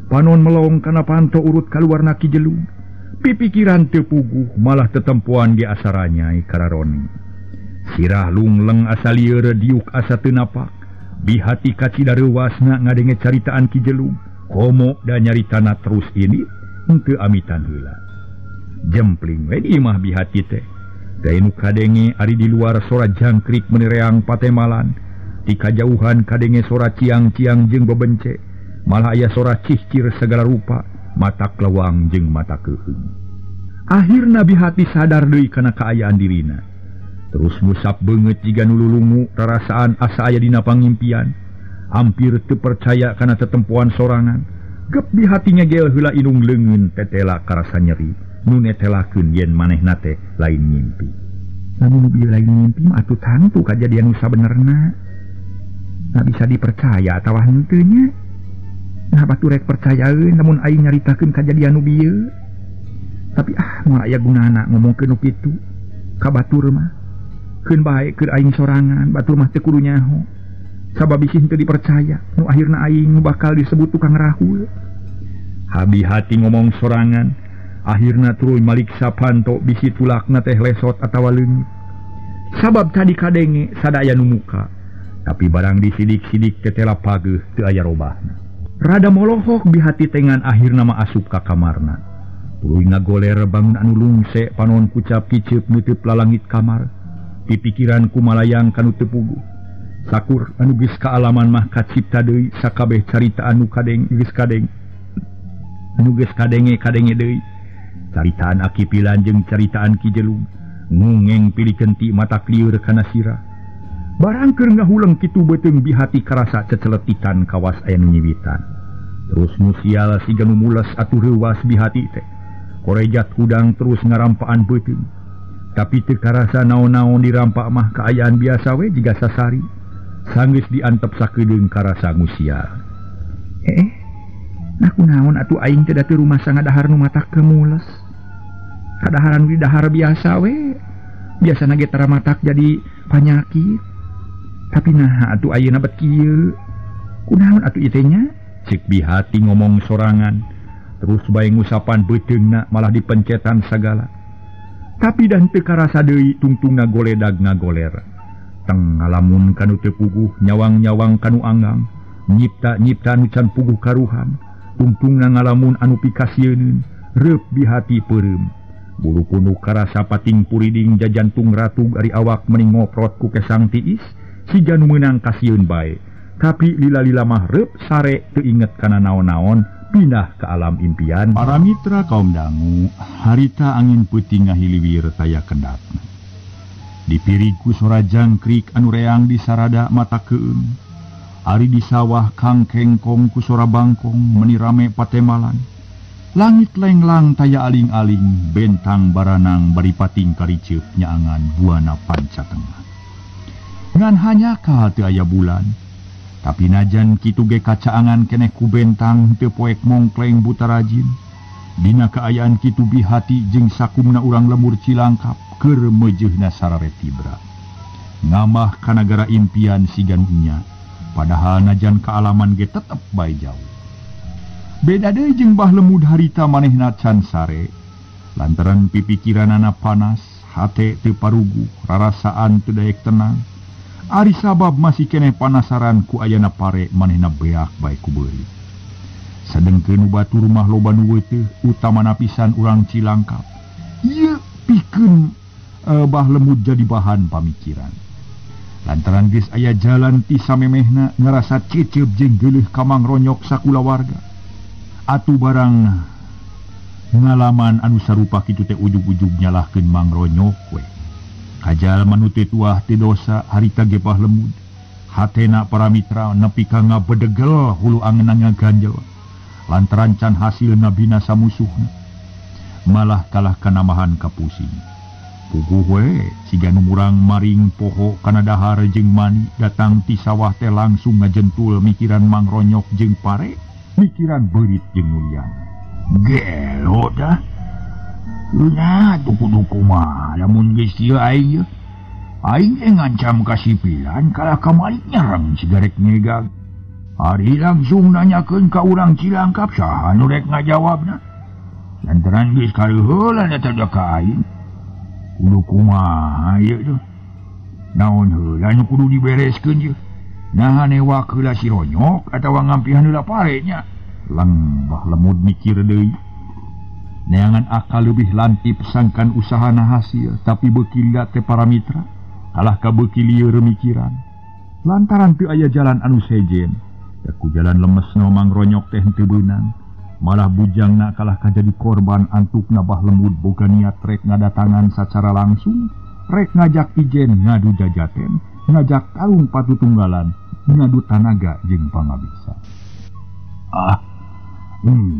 Panon melong kana panto urut kaluarna Ki Jelug. Pipikiran teu puguh malah tetempoan ge asa ranyai kararoni. Sirah lungleng asa lieur diuk asa teu napak. Bihati kacida reuwasna ngadenge caritaan Ki Jelug. Komo da nyaritana terus ini henteu amitan heula. Jempling we di imah Bihati teh. Dai nu kadenge ari di luar sora jangkrik meuni reang patemalan. Di kajauhan kadenge sora ciang-ciang jeung bebence. Malah aya sora cihcir segala rupa, mata kelewang jeung mata keuheung. Akhirna Bihati sadar deui kana kaayaan dirina. Terus ngusap beungeut jiga nu lulungu rarasaan asa aya dina pangimpian. Hampir teu percaya kana tetempoan sorangan. Gep Bihati ngegel heula indung leungeun tetela karasa nyeri. Nu netelakeun yen manehna teh lain ngimpi. Lamun nu bieu lain ngimpi mah atuh tangtu kajadian nu sabenerna. Nah bisa dipercaya atawa henteu nya. Nah batur rek percayaeun lamun aing nyaritakeun kajadian nu bieu. Tapi moal aya gunana ngomongkeun nu kitu ka batur mah. Keun bae keur aing sorangan, batur mah teu kudu nyaho. Sabab bisi henteu dipercaya, nu akhirna aing bakal disebut tukang rahul. Habi hati ngomong sorangan, akhirna tuluy maliksa panto bisi tulakna teh lesot atawa leungit. Sabab tadi kadenge sadaya nu muka, tapi barang disidik-sidik tetela pageuh teu aya robahna. Rada molohok bihati tengan akhirna mah asup ka kamarna. Tuluy ngagoler bangun anu lungse panon kucap kiceup nutup lalangit kamar. Pipikiran kumalayang kanu teu puguh. Sakur anu geus kaalaman mah kacipta deui sakabeh carita anu kadeng geus kadeng. Anu geus kadenge-kadenge deui. Caritaan Aki Pilan jeung caritaan Ki Jelung. Ngungeng pilih kenti mata lieur kana sirah. Barang keur ngahuleng kitu beuteung bihati karasa ceceletikan kawas aya nu nyiwitan. Terus nu sial siga nu mules atuh reuwas bihati teh. Korejat hudang terus ngarampaan beuteung. Tapi teu karasa naon-naon dirampak mah kaayaan biasa we jiga sasari. Sanggeus diantep sakedeung karasa ngusial. Nah kunaon atuh aing teh da teu rumasa ngadahar nu matak kemules. Kadaharan di dahar biasa we. Biasana ge tara matak jadi panyakit. Tapi nah atuh ayeuna bet kieu. Kunaon atuh ieu teh nya? Cek bihati ngomong sorangan. Terus bae ngusapan beuteungna malah dipencetan sagala. Tapi dan teu karasa deui tungtungna goledag ngagoler. Teng ngalamun kanu teu puguh, nyawang-nyawang kanu anggang, nyipta-nyipta nu can puguh karuhan, tungtungna ngalamun anu pikasieun, reup bihati peureum. Bulu kunu karasa pating puriding jajantung ratug ari awak meni ngoprot ku kesang tiis, siga nu meunang kasieun bae. Tapi lila-lila mah reup sare teu inget kana naon-naon, pindah ke alam impian. Para mitra kaum dangu, harita angin peuting ngahiliwir taya kendap. Dipiriku sora jangkrik anu reang di sarada mata keung. Ari di sawah kang kengkong ku sora bangkong meni rame patemalan. Langit lenglang taya aling-aling, bentang baranang bari pating kariceup nyaangan buana panca tengah. Ngan hanya ka teu aya bulan. Tapi najan kitu ge kacaangan keneh ku bentang teu poek mongkleng buta rajin. Dina kaayaan kitu bihati jeung sakumna urang lembur Cilangkap keur meujeuhna sarare tibra. Ngamah ka nagara impian siga nu nya, padahal najan kaalaman ge tetep bae jauh. Beda deui jeung Bah Lemud harita manehna can sare. Lantaran pipikiranana panas, hate teu paruguh, rarasaan teu daek tenang. Ari sabab masih keneh panasaran ku ayana pare manehna beak bae ku beurit. Sadengkeun nu batur mah loba nu weuteuh, utamana pisan urang Cilangkap. Ieu pikeun Bah Lemud jadi bahan pamikiran. Lantaran geus aya jalan ti samemehna ngarasa cecep jeung geuleuh ka Mang Ronyok sakulawarga. Atuh barang ngalaman anu sarupa kitu teh ujug-ujug nyalahkeun Mang Ronyok we. Kajal manu teu tuah teu dosa harita ge Bah Lemud. Hatena para mitra nepi ka ngabedegel hulu angeunna ngaganjel. Lantaran can hasil ngabinasa musuhna. Malah kalah kanamahan kapusing. Puguh we siga nu murang maring poho kana dahar jeung mani datang ti sawah teh langsung ngajentul mikiran Mang Ronyok jeung pare, mikiran beurit jeung nulian. Gelo dah. Nah, duku-duku mah lamun geus kieu aing ye. Aing teh ngancam ka si Pilan kalah kamari nyerang sigarek nyegag. Ari langsung nanyakeun ka urang Cilangkap saha nu rek ngajawabna. Lantaran geus kareuheulan eta da ka aing. Kudu kumaha ieu teh. Naon heula nu kudu dibereskeun ieu? Naha newak heula si Ronyok atawa ngampihan heula pare nya. Lang Bah Lemud mikir deui. Neangan akal leuwih lantip sangkan usahana hasil, tapi beuki lila teh para mitra kalah ka beuki lieur mikiran. Lantaran teu aya jalan anu sejen, da ku jalan lemesna Mang Ronyok teh henteu beunang. Malah bujangna kalah ka jadi korban antukna Bah Lemud boga niat rek ngadatangan sacara langsung, rek ngajak ijen ngadu jajaten, ngajak tarung patutunggalan, ngadu tanaga jeung pangabisa.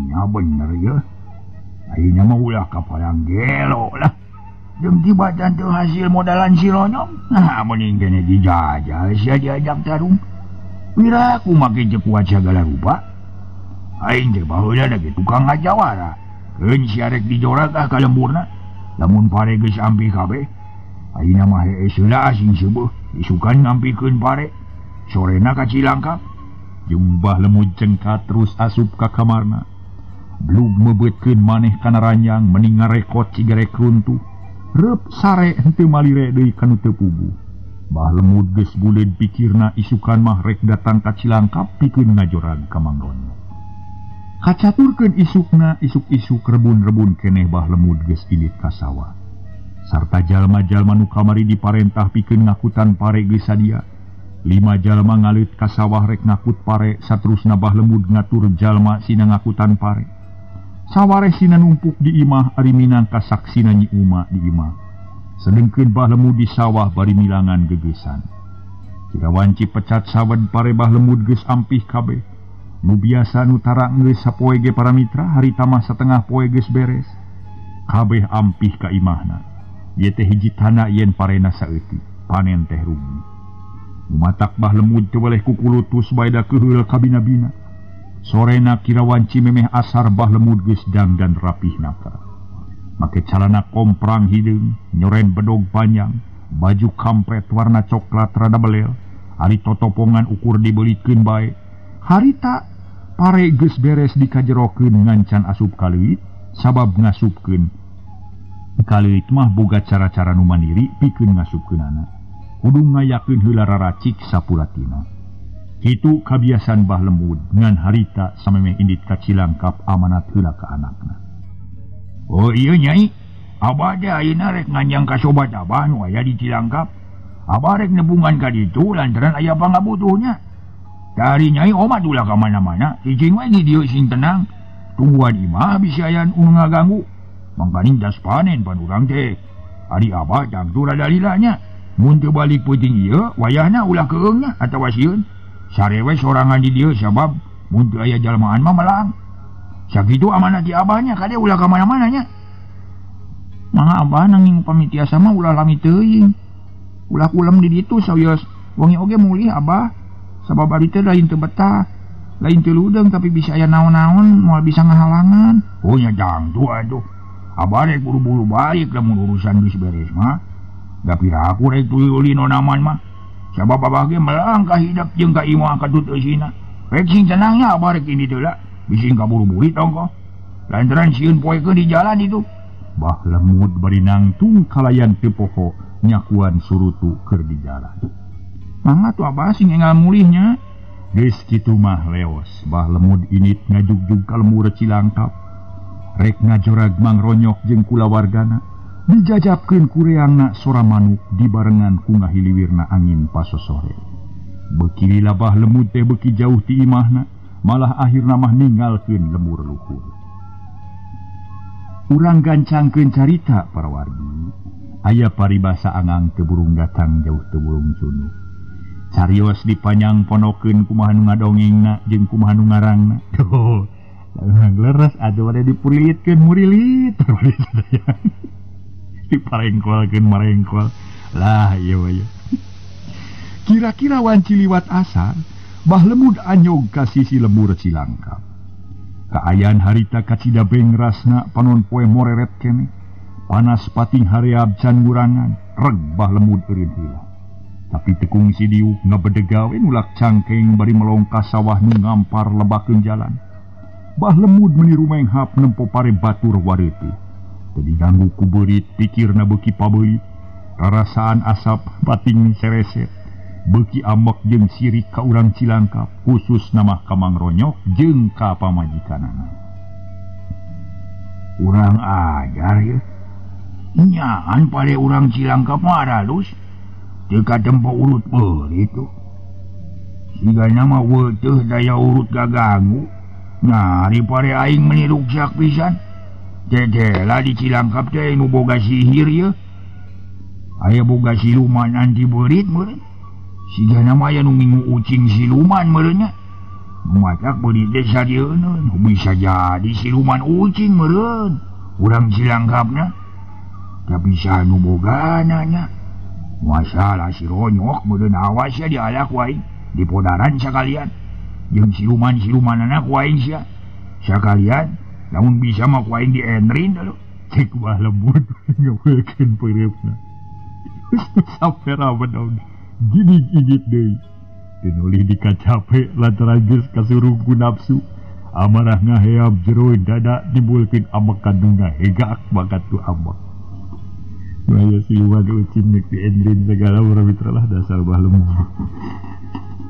Ya bener ya. Ayeuna mah ulah kapalang gelo lah. Jeung tibatan teu hasil modalan si Ronyok. Nah, mending kene dijajal sia diajak tarung. Wira ku make jeung kuat sagala rupa. Aing teh baheula da ge tukang ngajawara. Keun sia rek dijorak ah ka lemburna. Lamun pare geus ampih kabeh, ayeuna mah hees heula asing seubeut, isukan ngampikeun pare. Sorena ka Cilangkap. Jeung Bah Lemud cengkat terus asup ka kamarna. Belum mebeutkeun maneh kana ranjang meni ngarekot cigarek runtuh. Reup sare henteu malire deui kanu teu puguh. Bah Lemud geus buleud pikirna isukan mah rek datang ka Cilangkap pikeun ngajorag ka Mang Ronyok. Kacaturkeun isukna isuk-isuk rebun-rebun keneh Bah Lemud geus indit ka sawah. Sarta jalma-jalma nu kamari diparentah pikeun ngakutan pare geus sadia. 5 jalma ngaleut ka sawah rek ngakut pare, saterusna Bah Lemud ngatur jalma sina ngakutan pare. Sawareh sina numpuk di imah ari minangka saksina Nyi Uma di imah. Sedengkeun Bah Lemud di sawah bari milangan gegesan. Kira wanci pecat sawed pare Bah Lemud geus ampih kabeh. Nu biasa nu tara geus sapoe ge para mitra harita mah satengah poe geus beres. Kabeh ampih ka imahna. Ieu teh hiji tanda yen parena saeutik, panen teh rugi. Matak Bah Lemud teu weleh kukulutus bae da keuheul kabina-bina. Sorena kira wanci memeh asar Bah Lemud geus dangdan rapih naka. Make calana komprang hideung, nyoren bedog panjang, baju kampret warna coklat rada belel, ari totopongan ukur dibelitkeun bae. Harita pare geus beres dikajerokeun ngancan asup ka leuit, sabab ngasupkeun ka leuit mah boga cara-cara nu mandiri pikeun ngasupkeunana. Kudu ngayakeun heula raracik sapulatina. Kitu kabiasaan Bah Lemud ngan harita samemeh indit ka Cilangkap amanat heula ka anakna. Oh iya Nyai, abah teh ayeuna rek nganjang ka sobat abah nu aya di Cilangkap. Abah rek nebungan ka ditu lantaran aya pangabutuhnya. Dari Nyai omat ulah ka mana-mana, cicing we di dieu sing tenang. Tungguan imah bisi aya nu ngaganggu. Mangkaning das panen pan urang teh. Ari abah tangtu rada lila nya. Mun teu balik peuting ieu, wayahna ulah keueungna atawa sieun. Sarewe sorangan di dieu sabab mun teu aya jalmaan mah melang. Sakitu amanat di abahnya kade ulah ka mana-mana nya. Mangga abah nanging upami tiasa mah ulah lami teuing. Ulah kulem di ditu sawios wengi oge mulih abah. Sabab ari teh lain teu betah, lain teu ludeung tapi bisa aya naon-naon moal bisa ngahalangan. Oh nya dangtu atuh. Abah rek buru-buru balik lamun urusan geus beres mah. Da pira aku rek tuluy ulin onaman mah. Sabab abah ge melang ka hidep jeung ka imah katut eusina. Rek sing tenangnya abah rek indit heula. Bising kaburu-buru tongkoh. Lantaran sieun poekeun di jalan itu. Bah Lemud bari nangtung kalayan teu poho nyakuan surutu keur di jalan. Mangga tuh abah sing enggal mulihnya. Geus kitu mah leos Bah Lemud init ngajugjug ka lembur Cilangkap. Rek ngajorag Mang Ronyok jeung kulawargana. Dijajapkeun kureangna sora manuk dibarengan ku ngahiliwirna angin pasosore. Beuki lila Bah Lemud teh beuki jauh ti imahna, malah akhirna mah ninggalkeun lembur luhur. Urang gancangkeun carita para wargi. Aya paribasa angang teu burung datang jauh teu burung cunuk. Carios dipanyang ponokeun kumaha nu ngadongengna jeung kumaha nu ngarangna. Tuh, urang leres atuh bade dipurilitkeun murilit. Diparengkolkeun marengkol. Lah ieu we. Kira-kira wanci liwat asar, Bah Lemud anyog ka sisi lembur Cilangkap. Kaayaan harita kacida bengrasna panon poe moreret keneh. Panas pating hareab can ngurangan, reg Bah Lemud eureun heula. Tapi tekung si diuk ngabedegawe nulak cangkeng bari melongka sawah nu ngampar lebakeun jalan. Bah Lemud meuni rumenghap nempo pare batur wareuti. Teu diganggu ku beurit pikirna beuki pabeulit. Rarasaan asap pating sereset. Beuki ambek jeung sirik ka urang Cilangkap, khusus nama ka Mang Ronyok jeung ka pamajikanana. Urang ajar ya. Nyaan pare urang Cilangkap mah aralus. Teu katempo urut beurit tuh. Sigana mah weuteeh daya urut gaganggu. Nah, ari pare aing meuni ruksak pisan. Teteh lah di Cilangkap teh nu boga sihir ye. Aya boga siluman anti beurit meureun. Sigana mah aya nu ngingu ucing siluman meureun nya. Matak beurit teh sadieun bisa jadi siluman ucing meureun. Urang Cilangkapna. Tapi saha nu bogana nya. Masalah si Ronyok meureun awas sia dialak ku aing. Dipodaran sakalian. Jeung siluman-silumanana ku aing sia. Sakalian lamun bisa mah ku aing dienrin dulu. Cek Bah Lemud ngabeulkeun peureupna. Sapera bedog. Gidig-igit deui. Teu nulih dikacape lantaran geus kasurung ku nafsu. Amarah ngaheab jero dada nimbulkeun amekan nu ngahegak bakat tu amek. Bahaya siluman ucing nek diendrin segala para mitra lah dasar Bah Lemud.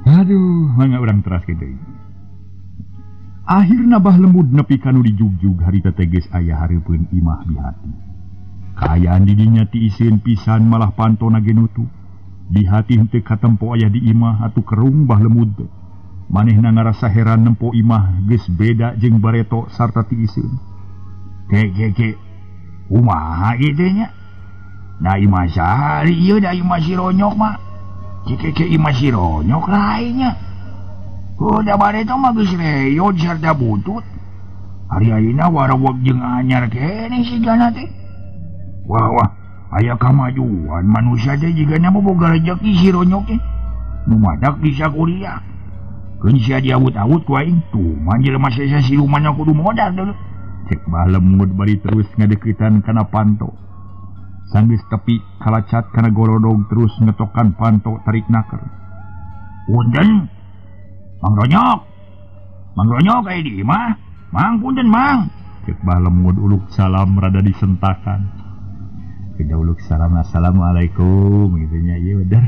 Aduh, mangga urang teras kitu. Akhirna Bah Lemud nepi ka nu dijugjug harita teh geus aya hareupeun imah Bihati. Kaayaan di dinya tiiseun pisan malah pantona ge nutup. Bihati henteu katempo aya di imah atuh kerung Bah Lemud teh. Manehna ngarasa heran nempo imah geus beda jeung bareto sarta tiiseun. Ke kumaha ieu teh nya? Da imah saha ieu da imah si Ronyok mah. Ke imah si Ronyok lainnya. Oh, da bareto mah geus reyod sarta butut. Ari ayeuna waraweg jeung anyar keneh sigana teh. Wah wah, aya kamajuan manusia teh jigana boga rejeki si Ronyok teh. Nu madak bisa kuliah. Keun sia diawut-awut ku aing tuh man jelema sesa siluman kudu modal dulu. Cek Bah Lemud bari terus ngadeuketan kana panto. Sanggeus tepi kalacat kana gorodog terus ngetokan panto tarik naker. Punten. Mang Ronyok. Mang Ronyok aya di imah. Mang punten Mang. Cek Bah Lemud uluk salam rada disentakan. Kedah uluk salam assalamualaikum gitu nya ieu der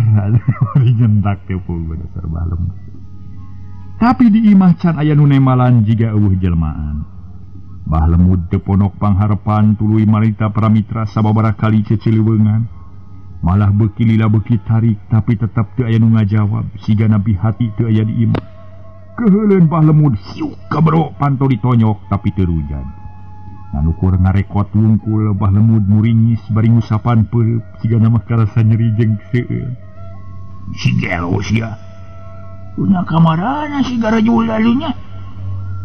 nyentak teh puguh dasar Bah Lemud. Tapi di imah can aya nu nemalan jiga eueuh jelmaan. Bah Lemud teu ponok pangharepan tuluy marita para mitra sababaraha kali cecileuweungan. Malah beuki lila beuki tarik tapi tetep teu aya nu ngajawab sigana Bihati teu aya di imah. Keuheuleun Bah Lemud siuk kabro panto ditonyok tapi teu rujad. Nganukur ngarekot wungkul Bah Lemud muringis bari ngusapan peureub sigana mah karasa nyeri jeung seueul. Si gelo sia. Punya kamarana si garajul lalunya.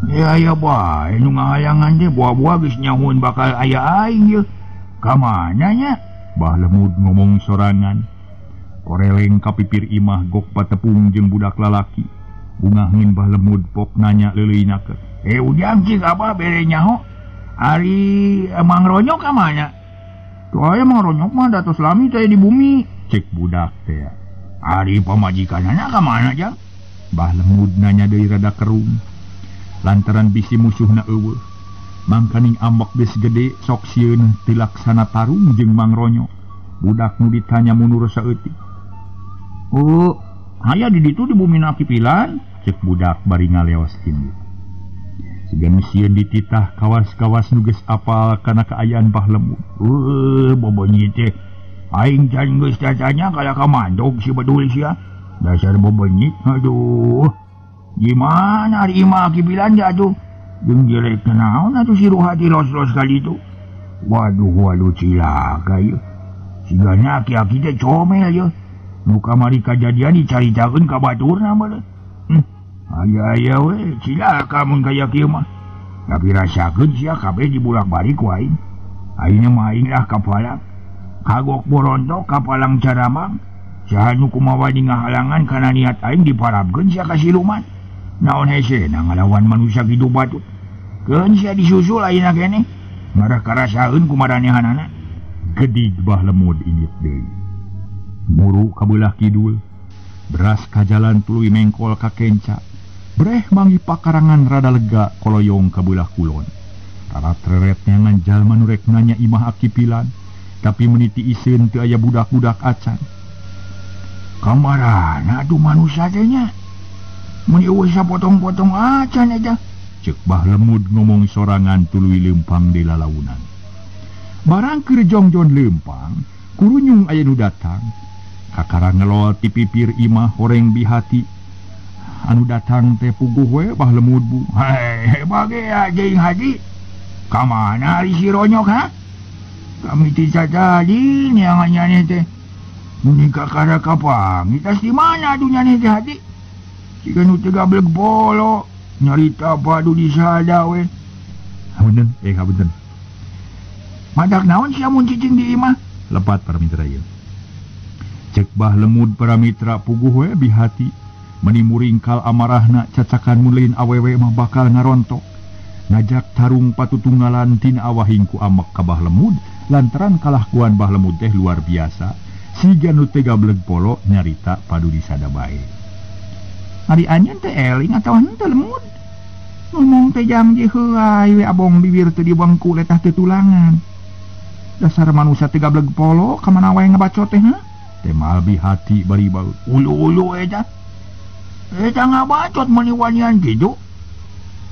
Ya ya bae nu ngahalangan teh buah-buah geus nyahueun bakal aya aing ye. Ka mana nya? Bah Lemud ngomong sorangan. Koreleng ka pipir imah gok patepung jeung budak lalaki. Bungahkeun Bah Lemud pok nanya leuleui naker. Ujang cik abah bere nyaho. Ari Mang Ronyok ka mana? Tuh aya Mang Ronyok mah da tos lami teh di bumi. Cek budak teh. Ari pamajikanana ka mana jang? Bah Lemud nanya deui rada kerung. Lantaran bisi musuhna eueuh. Mangkaning ambek geus gede sok sieun tilaksana tarung jeung Mang Ronyok. Budak nu ditanya mundur saeutik. Oh, aya di ditu di bumi Nakipilan, cek budak bari ngaleos indit. Siga nu sieun dititah kawas-kawas nu geus apal kana kaayaan Bah Lemud. Bobonyi teh. Aing can geus tatanya kala ka mandog si bedul sia. Dasar bobenyit, aduh. Gimana ari imah Kipilan ja atuh? Jeung jelek naon atuh si Ruhati los-los kali itu. Waduh, waduh cilaka ieu. Sigana aki-aki teh comel ieu. Nu kamari kajadian dicaritakeun ka baturna meureun. Aya-aya we, cilaka mun kaya kieu mah. Tapi rasakeun sia kabeh dibulak-balik ku aing. Ayeuna mah aing lah kapalang. Kagok borontok kapalang caramang. Saha nu kumawa di ngahalangan kana niat aing diparabkeun sia ka siluman. Naon hese na ngalawan manusia kitu batut. Keun sia disusul ayeuna keneh. Ngarah karasaeun ku maranehanana. Gedig Bah Lemud indit deui. Muru ka beulah kidul. Beras ka jalan tuluy mengkol ka kenca. Breh mangi pakarangan rada lega koloyong ka beulah kulon. Tarat-reret neangan jalma nu rek nanya imah Akipilan, tapi meniti iseun teu aya budak-budak acan. Kamarana atuh manusia teh nya? Mun eueuh sapotong-potong acan eta. Ceuk Bah Lemud ngomong sorangan tuluy leumpang di lalaunan. Barang keur jongjon leumpang, kurunyung aya nu datang. Kakara ngelol ti pipir imah horeng Bihati. Anu datang teh puguh we Bah Lemud bu. Hei, bage jeung haji. Ka mana ari si Ronyok ha? Kami ti tadi neangan nya teh. Muni kakara kapang, itas di mana dunya nih teh haji? Siga nu teu gablek bolo, nyarita padu di sada we. Hapunten, hapunten. Madak naon sia mun cicing di imah? Lepat para mitra ieu. Cek Bah Lemud para mitra puguh we Bihati. Meni muringkal amarahna cacakan mun lain awewe mah bakal ngarontok. Ngajak tarung patutunggalan tina awahing ku amek ka Bah Lemud lantaran kalakuan Bah Lemud teh luar biasa. Siga nu teu gablek polo nyarita padu di sada bae. Ari anjeun teh eling atawa henteu Lemud? Ngomong teh jang heulai we abong bibir teu dibengku letah teu tulangan. Dasar manusia teu gableg polo ka mana wae ngabacot teh ha? Temal bihati bari baut. Ulu-ulu eta. Eta ngabacot meuni wanian kitu.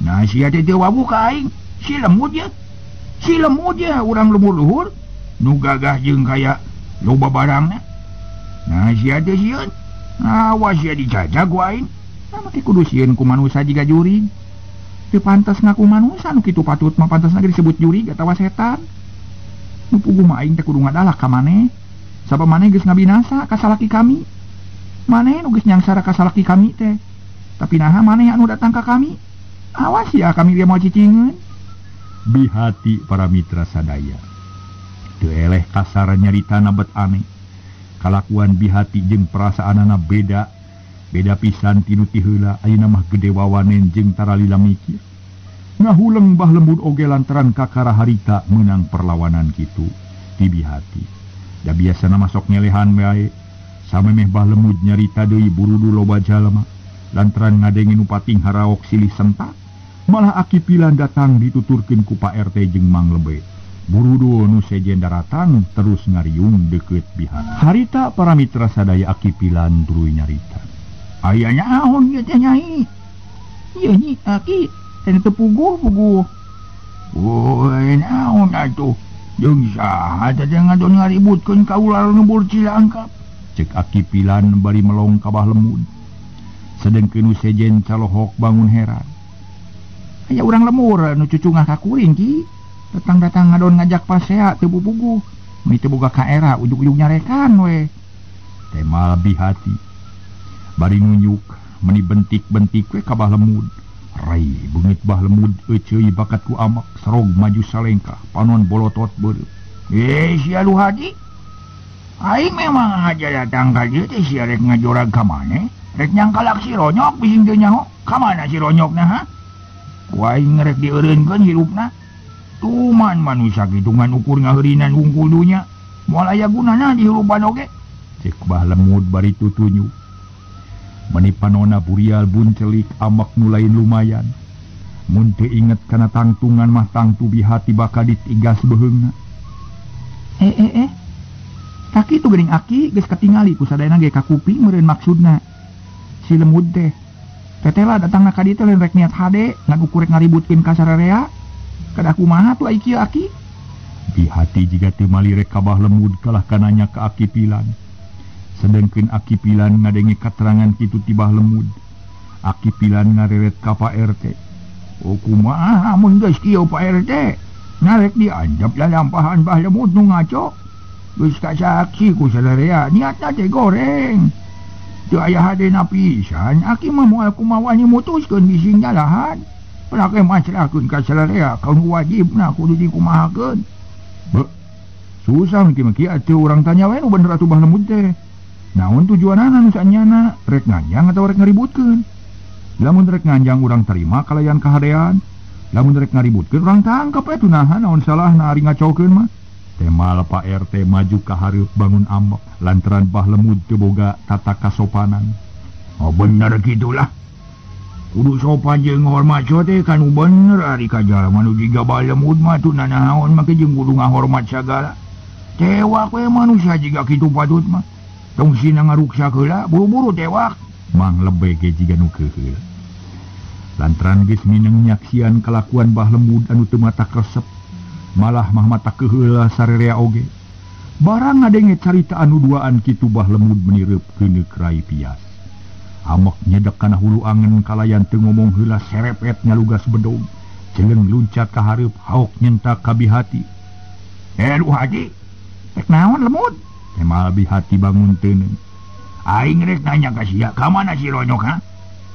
Nah sia teh teu wabuh ka aing. Si lemut ya. Si lemut ya urang lemur luhur nu gagah jeung kaya loba barangna. Nah sia teh sieun. Awas sia dicacag ku aing. Nah make kudu sieun ku manusa jiga jurig. Teu pantes ngaku manusa nu kitu patut mah pantasna ge disebut jurig atawa setan. Nu puguh mah aing teh kudu ngadalak ka maneh. Sabab maneh geus ngabinasa ka salaki kami. Maneh nu geus nyangsara ka salaki kami teh. Tapi naha maneh anu datang ka kami? Awas ya kami dia mau cicingeun. Bihati para mitra sadaya. Teu eleh kasar nyaritana bet aneh. Kalakuan bihati jeung perasaanana beda. Beda pisan tinu ti heula ayeuna mah gede wawanen jeung taralila mikir. Ngahuleng Bah Lembut oge lantaran kakara harita meunang perlawanan kitu ti bihati. Da biasana masok ngelehan wae. Samemeh Bah Lemud nyarita deui burudu loba jalma lantaran ngadenge nu pating haraok silih sentak. Malah Aki Pilan datang dituturkeun ku Pak RT jeung Mang Lebe. Burudu nu sejen daratang terus ngariung deukeut bihati. Harita para mitra sadaya Aki Pilan tuluy nyarita. Aya nyaon ieu teh nyai? Ieu nyi Aki teh teu puguh-puguh. Woi naon atuh? Jeung saha teh ngadon ngaributkeun ka ular nu Cilangkap? Cek Aki Pilan bari melong ka Bah Lemud. Sedengkeun nu sejen calohok bangun heran. Aya urang lemur nu cucungah ka kuring ki. Datang-datang ngadon ngajak pasea teu puguh. Meuni teu boga kaera ujug-ujug nyarekan we. Temal bihati. Bari nunjuk meni bentik-bentik we ka Bah Lemud. Rai beungit Bah Lemud euceuy bakat ku amak serog maju salengkah panon bolotot beureum. Eh sia lu haji. Aing memang aja datang ka dieu teh sia rek ngajorag ka maneh? Rek nyangkalak si Ronyok bising teu nyaho. Ka mana si Ronyokna ha? Ku aing rek dieureunkeun hirupna. Tuman manusia kitu ngan ukur ngaheurinan wungkul dunya. Moal aya gunana dihirupan oge. Cek Bah Lemud bari tutunjuk. Meni panona burial buncelik amak nu lain lumayan. Mun teu inget kana tangtungan mah tangtu bihati bakal ditigas beuheungna. Kaki tu geuning Aki geus katingali ku sadayana ge ka kuping meureun maksudna. Si Lemud teh. Tetela datangna ka dieu teh lain rek niat hade ngan ukur rek ngaributkeun ka sararea. Kada kumaha tuh ai kieu Aki? Bihati jiga teu malirek ka Bah Lemud kalah kananya ka Aki Pilan. Sedengkeun Aki Pilan ngadenge katerangan kitu ti Bah Lemud. Aki Pilan ngareret ka Pak RT. Oh kumaha mun geus kieu Pak RT? Narek dianjap lalampahan Bah Lemud nu ngaco. Geus kasaksi ku sadarea niatna teh goreng. Teu aya hadena pisan Aki mah moal kumawani mutuskeun bising nyalahan. Pelake masrahkeun ka sadarea ka nu wajibna kudu dikumahakeun. Beuh. Susah miki-miki atuh urang tanya we nu bener atuh Bah Lemud teh. Naon tujuanana nu saenyana? Rek nganjang atawa rek ngaributkeun? Lamun rek nganjang urang terima kalayan kahadean. Lamun rek ngaributkeun urang tangkep we tunahan naon salahna ari ngacokeun mah. Temal Pak RT maju ka hareup bangun ambek lantaran Bah Lemud teu boga tata kasopanan. Oh bener kitulah. Kudu sopan jeung hormat teh kan bener ari ka jalma nu jiga Bah Lemud mah teu nanaon make jeung kudu ngahormat sagala. Tewak we manusia jiga kitu patut mah. Tong sina ngaruksak heula buru-buru tewak. Mang Lebe ge jiga nu keuheul. Lantaran geus mineng nyaksian kalakuan Bah Lemud anu teu matak resep, malah mah mata keuheul sarerea oge. Barang ngadenge carita anu duaan kitu Bah Lemud menireup keuneuk rai pias. Amek nyedek kana hulu angen kalayan teu ngomong heula serepet nyalugas bedog. Celeng luncat ka hareup haok nyentak ka bihati. Eh lu haji, rek naon Lemud? Temal bihati bangun teuneung. Aing rek nanya ka sia, ka mana si Ronyok ha?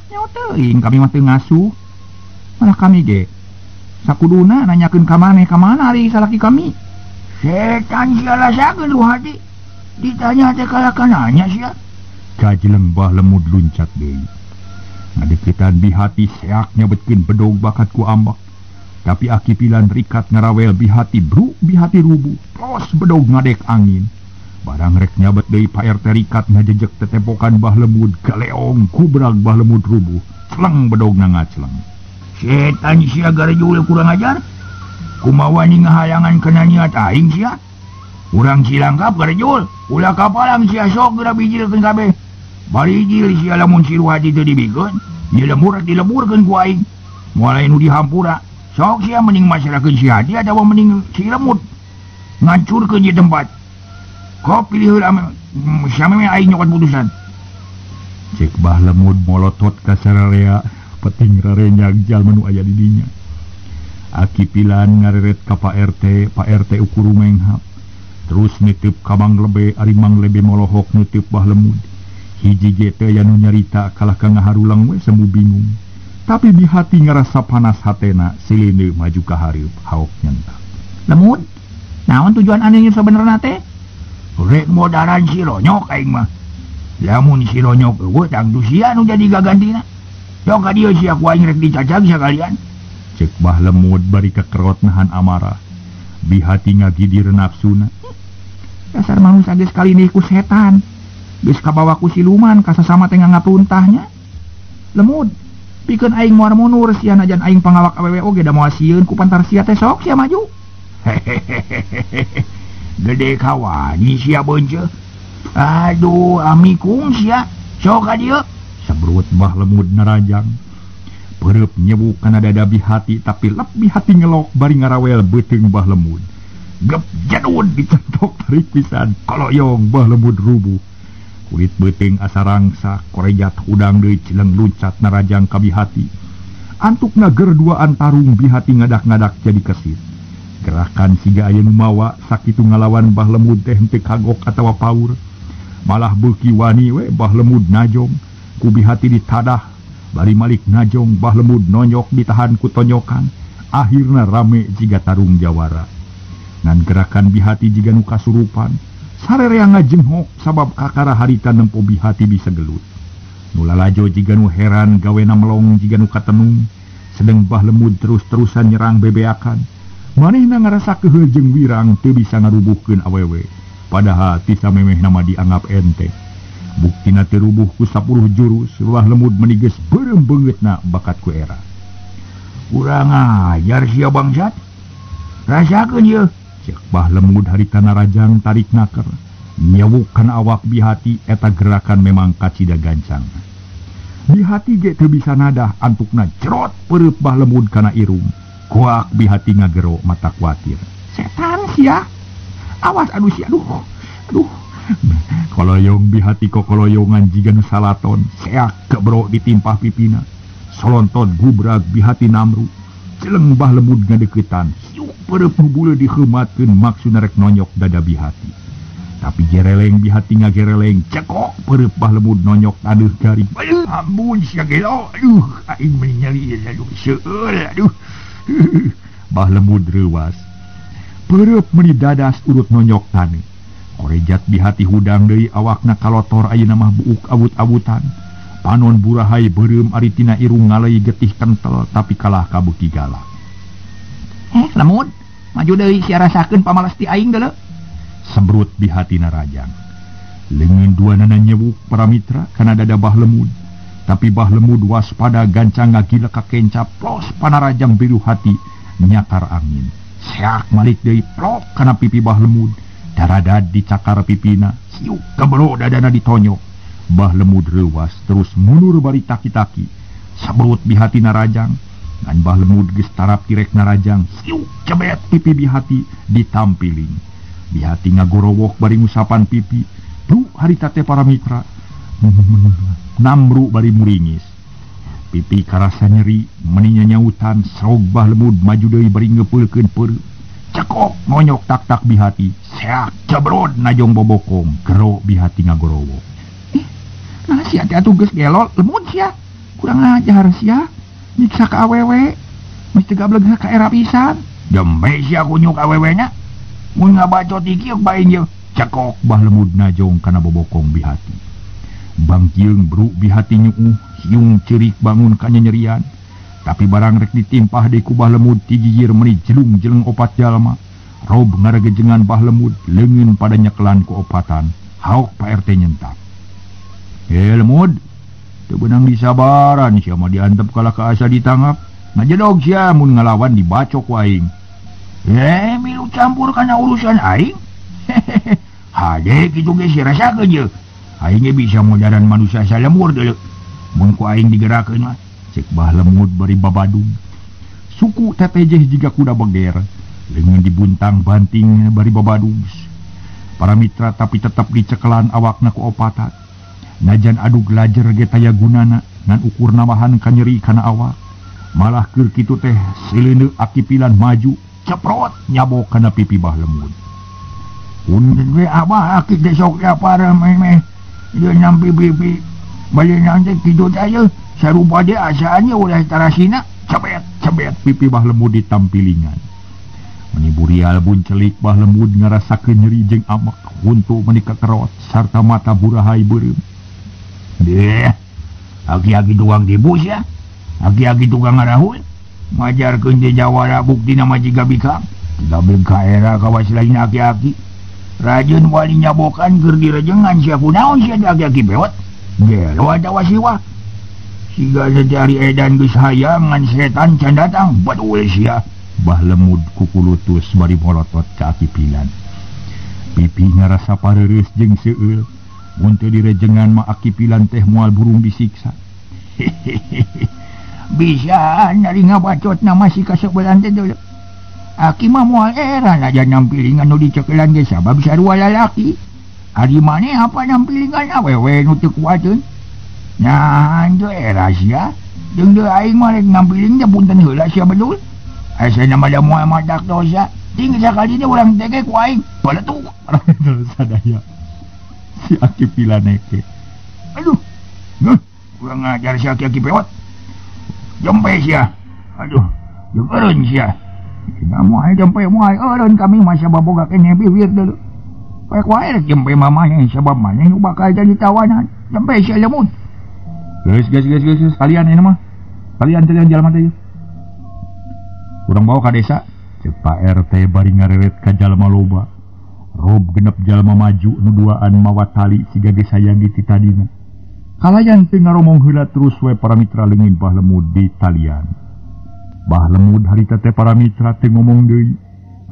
Nyaho teuing kami mah teu ngasuh. Malah kami ge sakuduna nanyakeun ka maneh ka mana ari salaki kami. Setan sia lasakeun lu haji. Ditanya teh kalah ka nanya sia. Kajeleng Bah Lemud luncat deui. Ngadeukeutan bihati seak nyabetkeun bedog bakat ku ambek. Tapi Aki Pilan rikat ngarawel bihati bru bihati rubuh. Plos bedog ngadek angin. Barang rek nyabet deui Pak RT rikat ngajejek tetepokan Bah Lemud galeong kubrag Bah Lemud rubuh. Celeng bedogna ngacleng. Setan sia garejul kurang ajar. Kumaha wani ngahalangan kana niat aing sia. Urang cilangkap garejul, ulah kapalang sia sok geura bijilkeun kabeh. Bari jil sia lamun si Ruhati teu dibikeun, ieu lemur dileburkeun ku aing. Moal aya nu dihampura. Sok sia mending masrahkeun si Hati atawa mending si Lemut. Ngancurkeun ieu tempat. Kok pilih heula sameme aing nyokot putusan. Cek Bah Lemud molotot ka sararea peting rarenyag jalma nu aya di dinya. Aki Pilan ngareret ka Pak RT, Pak RT ukur menghap. Terus nitip ka Mang Lebe, ari Mang Lebe molohok nitip Bah Lemud. Hiji ge teu aya nu nyarita kalah ka ngaharulang we semu bingung. Tapi di hati ngarasa panas hatena, silindeu maju ka hareup haok nyentak. Lemud, naon tujuan aneh sabenerna teh? Rek modaran si Ronyok aing mah. Lamun si Ronyok eueuh tangtu sia nu jadi gagantina. Sok ka dieu sia ku aing rek dicacag sakalian. Cek Bah Lemud bari kekerot nahan amarah. Bihati ngagidir nafsuna. Dasar manusia geus kalindih ku setan. Geus kabawa ku siluman ka sasama teh ngangatuntahnya. Lemud, pikeun aing moal mundur sia najan aing pangawak awewe oge da moal sieun ku pantar sia teh sok sia maju. Hehehehe. Gede kawani sia beunceuk. Aduh, amikung sia. Sok ka dieu. Sebrut Bah Lemud narajang. Pereup nyebuk kana dada Bihati tapi lebih hati ngelok bari ngarawel beuteung Bah Lemud. Gep jadun dicentok tarik pisan. Koloyong Bah Lemud rubuh. Kulit beuteung asa rangsak, korejat hudang deui cileng luncat narajang ka Bihati. Antukna gerduaan tarung Bihati ngadak-ngadak jadi kesit. Gerakan siga aya nu mawa sakitu ngalawan Bah Lemud teh henteu kagok atawa paur. Malah beuki wani we Bah Lemud najong, ku Bihati ditadah, bari malik najong Bah Lemud nonyok ditahan ku tonyokan. Akhirna rame jiga tarung jawara. Ngan gerakan Bihati jiga nu kasurupan, sarerea ngajenghok sabab kakara harita nempo Bihati bisa gelut. Nu lalajo jiga nu heran gawena melong jiga nu katenung, sedeng Bah Lemud terus-terusan nyerang bebeakan. Manehna ngarasa keheul jeung wirang teu bisa ngarubuhkeun awewe. Padahal ti samemehna mah dianggap ente. Buktina teu rubuh ku 10 jurus, Bah Lemud meuni geus beureum beungeutna bakat ku era. Kurang ajar sia bangsat. Rasakeun ieu. Cek Bah Lemud harita narajang tarik naker. Nyewuk kana awak Bihati eta gerakan memang kacida gancang. Bihati ge teu bisa nadah antukna cerot pereup Bah Lemud kana irung. Kuak Bihati ngagero mata kuatir. Setan sia. Awas aduh sia aduh. Aduh. Koloyong Bihati kokoloyongan jiga nu salaton, seak kebro ditimpah pipina. Solonton gubrag Bihati namru. Celeng Bah Lemud ngadeukeutan. Siuk pereup nu bule diheumatkeun maksudna rek nonyok dada Bihati. Tapi gereleng Bihati ngagereleng, cekok pereup Bah Lemud nonyok taneuh garing. Aduh, ampun sia gelo. Aduh, aing meuni nyeri aduh seueul aduh. Bah Lemud reuwas. Pereup meuni dadas urut nonyok taneuh. Korejat Bihati hudang deui awakna kalotor ayeuna mah buuk awut-awutan. Panon burahai beureum ari tina irung ngalei getih kentel tapi kalah kabeuki galak. Lemud, maju deui sia rasakeun pamalas ti aing deuleu. Sembrut Bihati narajang. Leungeun duanana nyewuk para mitra kana dada Bah Lemud. Tapi Bah Lemud waspada gancang ngagila ka kenca plos panarajang biru hati nyakar angin. Seak malik deui plok kana pipi Bah Lemud. Daradad dicakar pipina, siuk kebro dadana ditonyok. Bah Lemud reuwas terus mundur bari taki-taki. Sabrut Bihati narajang. Ngan Bah Lemud geus tarap tirek narajang, siuk cebet pipi Bihati ditampiling. Bihati ngagorowok bari ngusapan pipi. Duh harita teh para mitra. Namru bari muringis. Pipi karasa nyeri, meni nyanyautan, serog Bah Lemud maju deui bari ngeupeulkeun peureup. Cekok nonyok tak-tak Bihati. Seak cebrod najong bobokong, gero Bihati ngagorowok. Nah sia teh atuh geus gelo, lemud sia. Kurang ajar sia. Nyiksa ka awewe. Geus teu gableg ka era pisan. Dembe sia kunyuk awewe nya. Mun ngabacot iki bae ieu. Cekok Bah Lemud najong kana bobokong Bihati. Bangkieung bruk Bihati nyuuh, hiung ceurik bangun ka nyerian. Tapi barang rek ditimpah deui ku Bah Lemud ti gigir meuni jelung-jeleng opat jalma. Rob ngaregejengan Bah Lemud, leungeun pada nyekelan ku opatan. Haok Pak RT nyentak. Lemud, teu beunang disabaran sia mah diantep kalah ka asa ditangap. Ngajedog sia mun ngalawan dibacok ku aing. Milu campur kana urusan aing. Hade kitu ge si rasakeun ye. Aing ge bisa modaran manusia salemur deuleu. Mun ku aing digerakeun mah cek Bah Lemud bari babadung. Suku tetejeh jiga kuda beger. Leungeun dibuntang banting bari babadung. Para mitra tapi tetap dicekelan awakna ku opatan. Najan adug lajer ge taya gunana ngan ukur namahan kanyeri kana awak. Malah keur kitu teh sileuneu Aki Pilan maju ceprot nyabok kana pipi Bah Lemud. Punten we abah aki teh sok yapar meh ieu nyampi pipi. Bade nanti kitu teh ieu sarupa de asaan ye ulah tarasina cebet cebet pipi Bah Lemud ditampilingan. Meni burial buncelik Bah Lemud ngarasakeun nyeri jeung amek huntu meni kakerot sarta mata burahai beureum. Deh, aki-aki tukang dibus ya. Aki-aki tukang ngarahul. Majarkeun teh jawara buktina mah jiga bikang. Gableg ka era kawas lain aki-aki. Rajin wali nyabokan keur direjengan sia kunaon sia aki-aki bewot. Gelo atawa siwa. Siga dari edan geus hayang ngan setan can datang betul sia. Bah Lemud kukulutus bari molotot ka Aki Pilan. Pipi ngarasa pareureus jeung seueul. Mun teu direjengan mah Aki Pilan teh moal burung disiksa. Bisa nari ngabacot nama si kasebelan teh deuleu. Aki mah moal era najan nampilingan nu dicekelan ge sabab sarua lalaki. Ari maneh apa nampilingan awewe nu teu kuateun. Nah, teu era sia. Jeung deui aing mah rek nampiling teh punten heula sia bedul. Asa nama da moal madak dosa. Ting sakali teh urang teh ge ku aing baletuk. Sadaya. Si Aki Pilan eke. Aduh. Kurang ngajar si aki-aki pewot. Jempe sia. Aduh, jeung eureun sia. Cenah moal jempe moal eureun kami mah sabab boga keneh bibir deuleu. Poek wae rek jempe mamanya sabab maneh nu bakal jadi tawanan. Jempe sia lemut. Geus geus geus geus kalian ini mah. Kalian teh jalma teh. Urang bawa ka desa. Ceuk Pak RT bari ngareret ka jalma loba. Rob genep jalma maju nu duaan mawa tali siga geus hayang ti tadina. Kalayan teu ngaromong heula terus we para mitra leungit Bah Lemud di talian. Bah Lemud harita teh para mitra teu ngomong deui,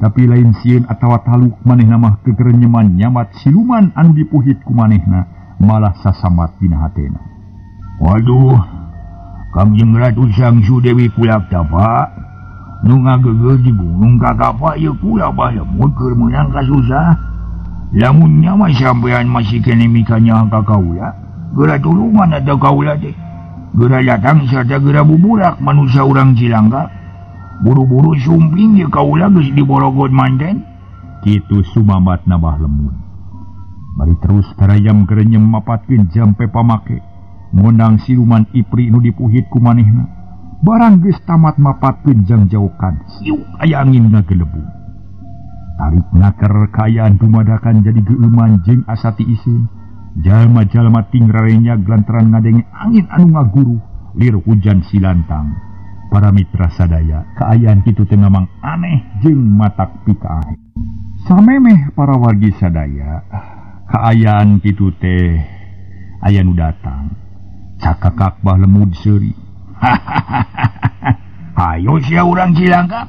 tapi lain sieun atawa taluk manehna mah kegerenyeman nyamat siluman anu dipuhit ku manehna malah sasamat dina hatena. Waduh, Kangjeng Ratu Sangsu Dewi Kulak Tapa nu ngagegeuh di gunung Kakapa ieu kula Bah Lemud keur meunang kasusah. Lamun nya mah sampean masih keneh mikanya ka kaula, geura tulungan atau kaula teh. Geura datang sarta geura buburak manusia urang Cilangka. Buru-buru sumping ye kaula geus diborogot manten. Kitu sumamatna Bah Lemud. Bari terus karayam gerenyem mapatkeun jampe pamake. Ngondang siluman ipri nu dipuhit ku manehna. Barang geus tamat mapatkeun jangjaukan, siuk aya angin ngagelebung. Tarik naker kaayaan dumadakan jadi geueuman jeung asa ti isin. Jalma-jalma ting rarenya lantaran ngadenge angin anu ngaguruh lir hujan silantang. Para mitra sadaya, kaayaan kitu teh memang aneh jeung matak pikaahe. Samemeh para wargi sadaya, kaayaan kitu teh aya nu datang. Cakakak Bah Lemud seuri. Hayo sia urang Cilangka.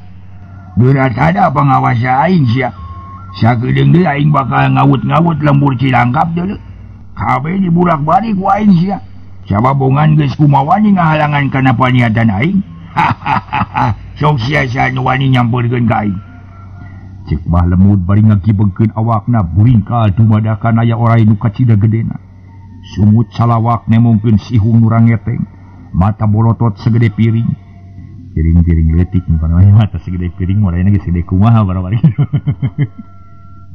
Berat ada pengawas aing sia. Sakedeung deui aing bakal ngawut-ngawut lembur Cilangkap deuleu. Kabeh dibulak-balik ku aing sia. Sababongan geus kumawani ngahalangan kana paniatan aing. Sok sia-sia nu wani nyampeurkeun ka aing. Cek Bah Lemud bari ngagibegkeun awakna buringkal dumadakan aya orai nu kacida gedena. Sumut salawak nemongkeun sihung nu rangeteng. Mata bolotot segede piring. Piring-piring leutik mata segede piring warna geus segede kumaha barang-barang.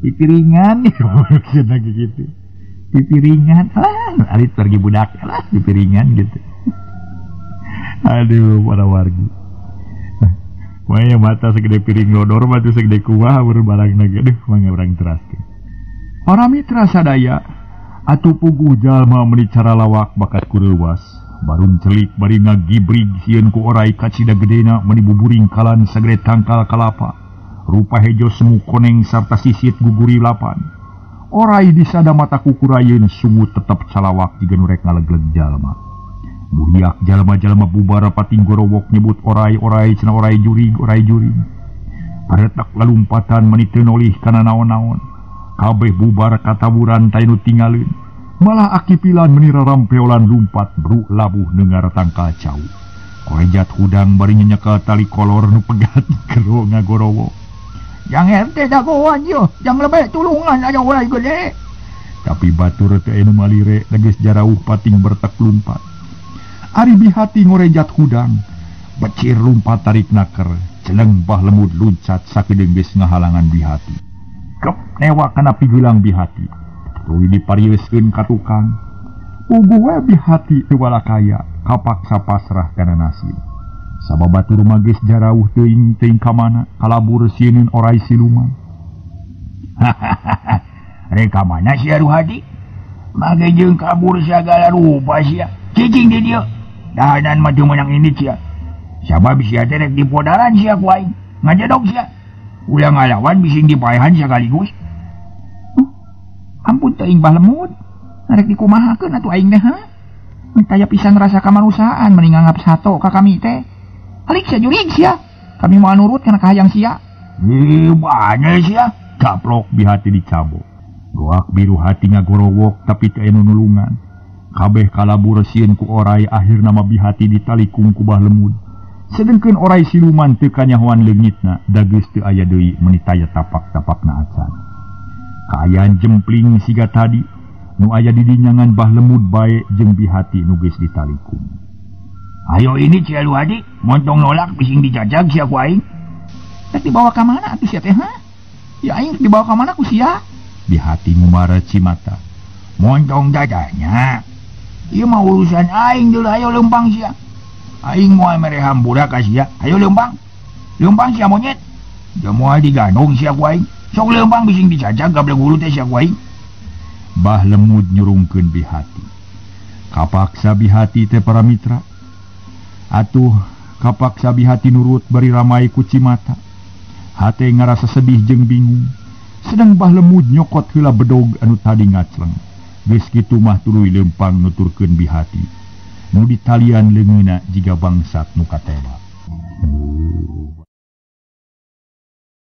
Di piringan maksudna gitu. Di piringan lah, arit pergi budak lah di piringan gitu. Aduh, para wargi. Maya mata segede piring lodor mah segede kumaha barang aduh mangga urang teraskeun. Para mitra sadaya, atuh puguh jalma meuni cara lawak bakat kureuwas. Barun celik bari ngagibrig sieun ku orai kacida gedena meuni buburing kalan sagede tangkal kalapa. Rupa hejo semu koneng sarta sisit guguri lapan. Orai disada mata kukurayeun sungut tetep calawak jiga nu rek ngalegleg jalma. Buhiak jalma-jalma bubar pating gorowok nyebut orai-orai cenah orai jurig orai jurig. Paretak lalumpatan mani teu nolih kana naon-naon. Kabeh bubar kataburan teh nu tinggalin. Malah aki pilan meni rarampeolan lumpat bruk labuh nengar tangkal cau. Korejat hudang bari nyekel tali kolor nu pegat kero ngagorowok. Jang RT dagoan yo, jang lebeh tulungan aya orai gede. Tapi batur teu anu malire geus jarauh pating bertek lumpat. Ari bihati ngorejat hudang, becir lumpat tarik naker, celeng Bah Lemud luncat sakedeung geus ngahalangan bihati. Kep newa kana pigelang bihati. Tuluy diparieuskeun ka tukang. Puguh we bihati teu balakaya, kapaksa pasrah kana nasib. Sabab batur mah geus jarauh teuing teuing ka mana, kalabur sieun orai siluman. Hahaha. Rek ka mana sia Ruhadi? Mage jeung kabur sagala rupa sia. Cicing di dieu. Dahanan mah teu meunang indit sia. Sabab sia teh rek dipodaran sia ku aing. Ngajedog sia. Ulah ngalawan bising dipaehan sakaligus. Ampun teuing Bah Lemud. Rek dikumahakeun atuh aing teh ha? Taya pisan rasa kamanusiaan mending nganggap sato ka kami teh. Halik sia jurig sia. Kami moal nurut kana kahayang sia. Ih, banyol sia. Gaplok bihati dicabok. Goak biru hati ngagorowok tapi teu anu nulungan. Kabeh kalabur sieun ku orai akhirna mah bihati ditalikung ku Bah Lemud. Sedengkeun orai siluman teu kanyahoan leungitna, da geus teu aya deui meuni taya tapak-tapakna acan. Kaayaan jempling siga tadi nu aya di dinyangan Bah Lemud bae jeung bihati nu geus ditalikung. Ayo ini sia Ruhadi, montong nolak bising dijajag sia ku aing. Rek dibawa ka mana atuh sia teh ha? Ya aing dibawa ka mana ku sia? Bihati ngumara cimata. Montong dadanya. Ieu mah urusan aing deuleu ayo leumpang sia. Aing moal mere hampura ka sia. Ayo leumpang. Leumpang sia monyet. Da moal digandong sia ku aing. Sok leumpang bising dijajag gablek hulu teh sia ku aing. Bah Lemud nyurungkeun bihati. Kapaksa bihati teh para mitra. Atuh kapaksa bihati nurut bari ramai ku cimata. Hate ngarasa sedih jeung bingung. Sedang Bah Lemud nyokot heula bedog anu tadi ngacleng. Geus kitu mah tuluy leumpang nuturkeun bihati. Nu ditalian leungeunna jiga bangsat nu katewak.